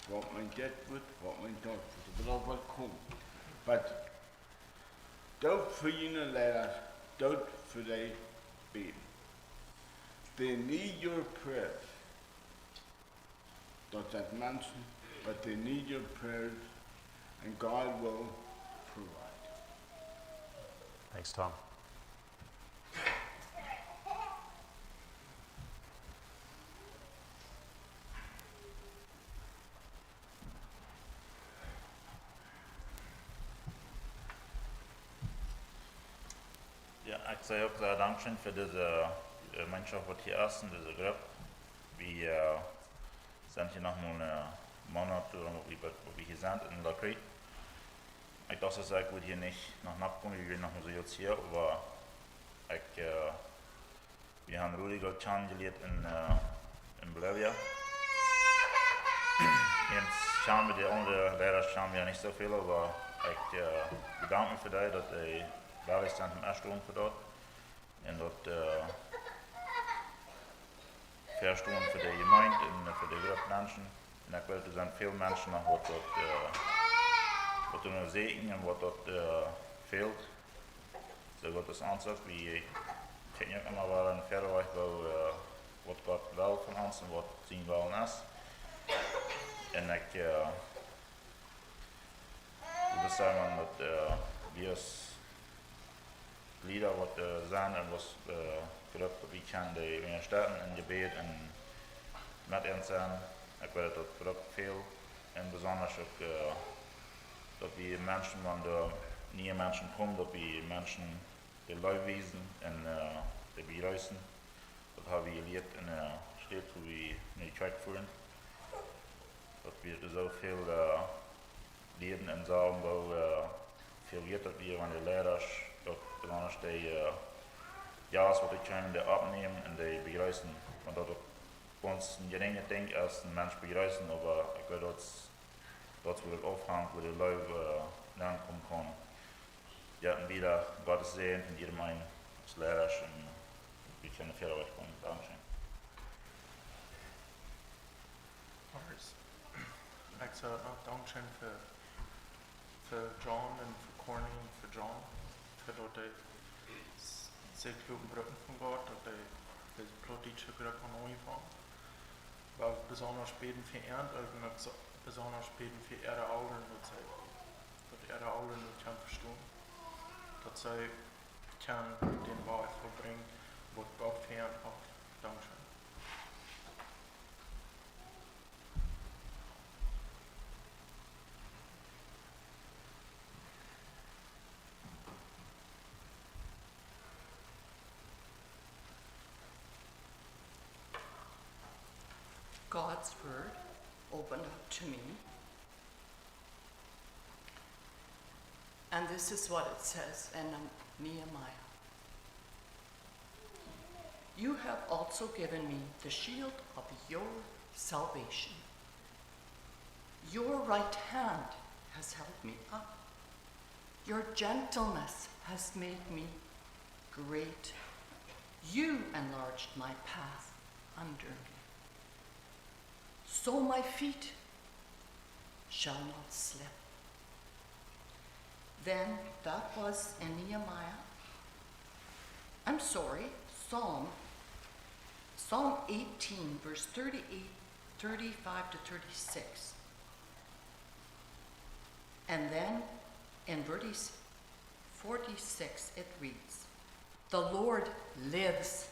Waut meent dit Wuat, waut meent daut Wuat, oba daut woat komen. Oba doot fa june Leida, doot fa dee bäden. They need your prayers. Daut sent Menschen, but they need your prayers, and God will provide. Thanks, Tom. Jo, ekj saj uk sea dankscheen fa dise, äh, Jemeenschoft, waut hia es, en dise Grupp. Wie, äh, sent hia noch mau een Moonat, äh, waut wie, waut wie hia sent en La Crete. Ekj docht, daut ekj wudd hia nich noch nokomen, wie wieren noch mau soo kort hia, oba ekj, äh, wie haben Rudi goot kjanen jelieet en, äh, en Bolivia. Jens kjanen wie, de aundre Leida kjanen wie nich soo väl, oba ekj, äh, bedank mie fa dee, daut dee wellich sent om enstonen fa daut. Un daut, äh, vestonen fa de Jemeent un fa de Grupp Menschen. Un ekj weet, doa sent väl Menschen noch, waut daut, äh, waut doa no sieekjen un waut daut, äh, fält. Soo waut es ons uk, wie kjikjen uk emma wada no wieda, woo, äh, waut Gott well von ons un waut sien Wellen es. Un ekj, äh, wie sent, daut, äh, wie aus Lieda, waut, äh, sent un waut, äh, Grupp, daut wie kjennen dee unjastetten en Jebäd un met an sennen. Ekj weet, daut brukt väl. Un besonda uk, äh, daut wie Menschen, wan doa niee Menschen komen, daut wie Menschen de Leew wiesen un, äh, dee bejreessen. Daut hab wie jelieet en, äh, Städ, wua wie no de Kjoakj fuaren. Daut wie doa soo väl, äh, lieeden un sagen, woo, äh, väl wieet daut wia, wan de Leida daut besonda dee, äh, Jast, waut dee kjeemen, dee oppnämen un dee bejreessen. Wan daut uk gaunz een jerinjet Dinkj es, een Mensch bejreessen, oba ekj weet, daut, daut wudd uk aufhanjen, woo de Leew, äh, nenkomen kaun. Jo, un wieda Gott säajen en jieda Jemeent, aus Leida un wie kjennen wieda wajchkomen. Dankscheen. Alright. Ekj saj uk noch dankscheen fa, fa John un fa Corny un fa John, fa daut dee s-, sikj loten brucken von Gott, daut dee dise plautdietsche Grupp aunjefongen. Oba besonda bäden fa an, un uk so-, besonda bäden fa äare Elren, daut see, daut äare Elren daut kjennen vestonen, daut see kjennen dän Wajch vebrinjen, waut Gott fa an haft. Dankscheen. God's word opened up to me. And this is what it says in Nehemiah. You have also given me the shield of your salvation. Your right hand has held me up. Your gentleness has made me great. You enlarged my path under me. So my feet shall not slip. Then that was in Nehemiah. I'm sorry, Psalm, Psalm eighteen, verse thirty-eight, thirty-five to thirty-six. And then in verse forty-six it reads, "The Lord lives.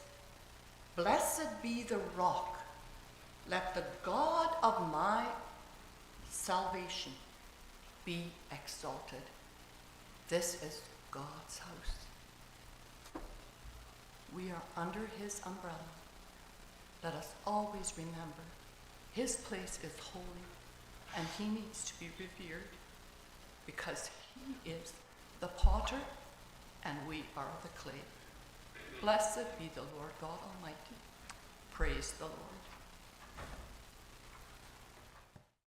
Blessed be the rock. Let the God of my salvation be exalted." This is God's house. We are under his umbrella. Let us always remember his place is holy and he needs to be revered because he is the potter and we are the clay. Blessed be the Lord God Almighty. Praise the Lord.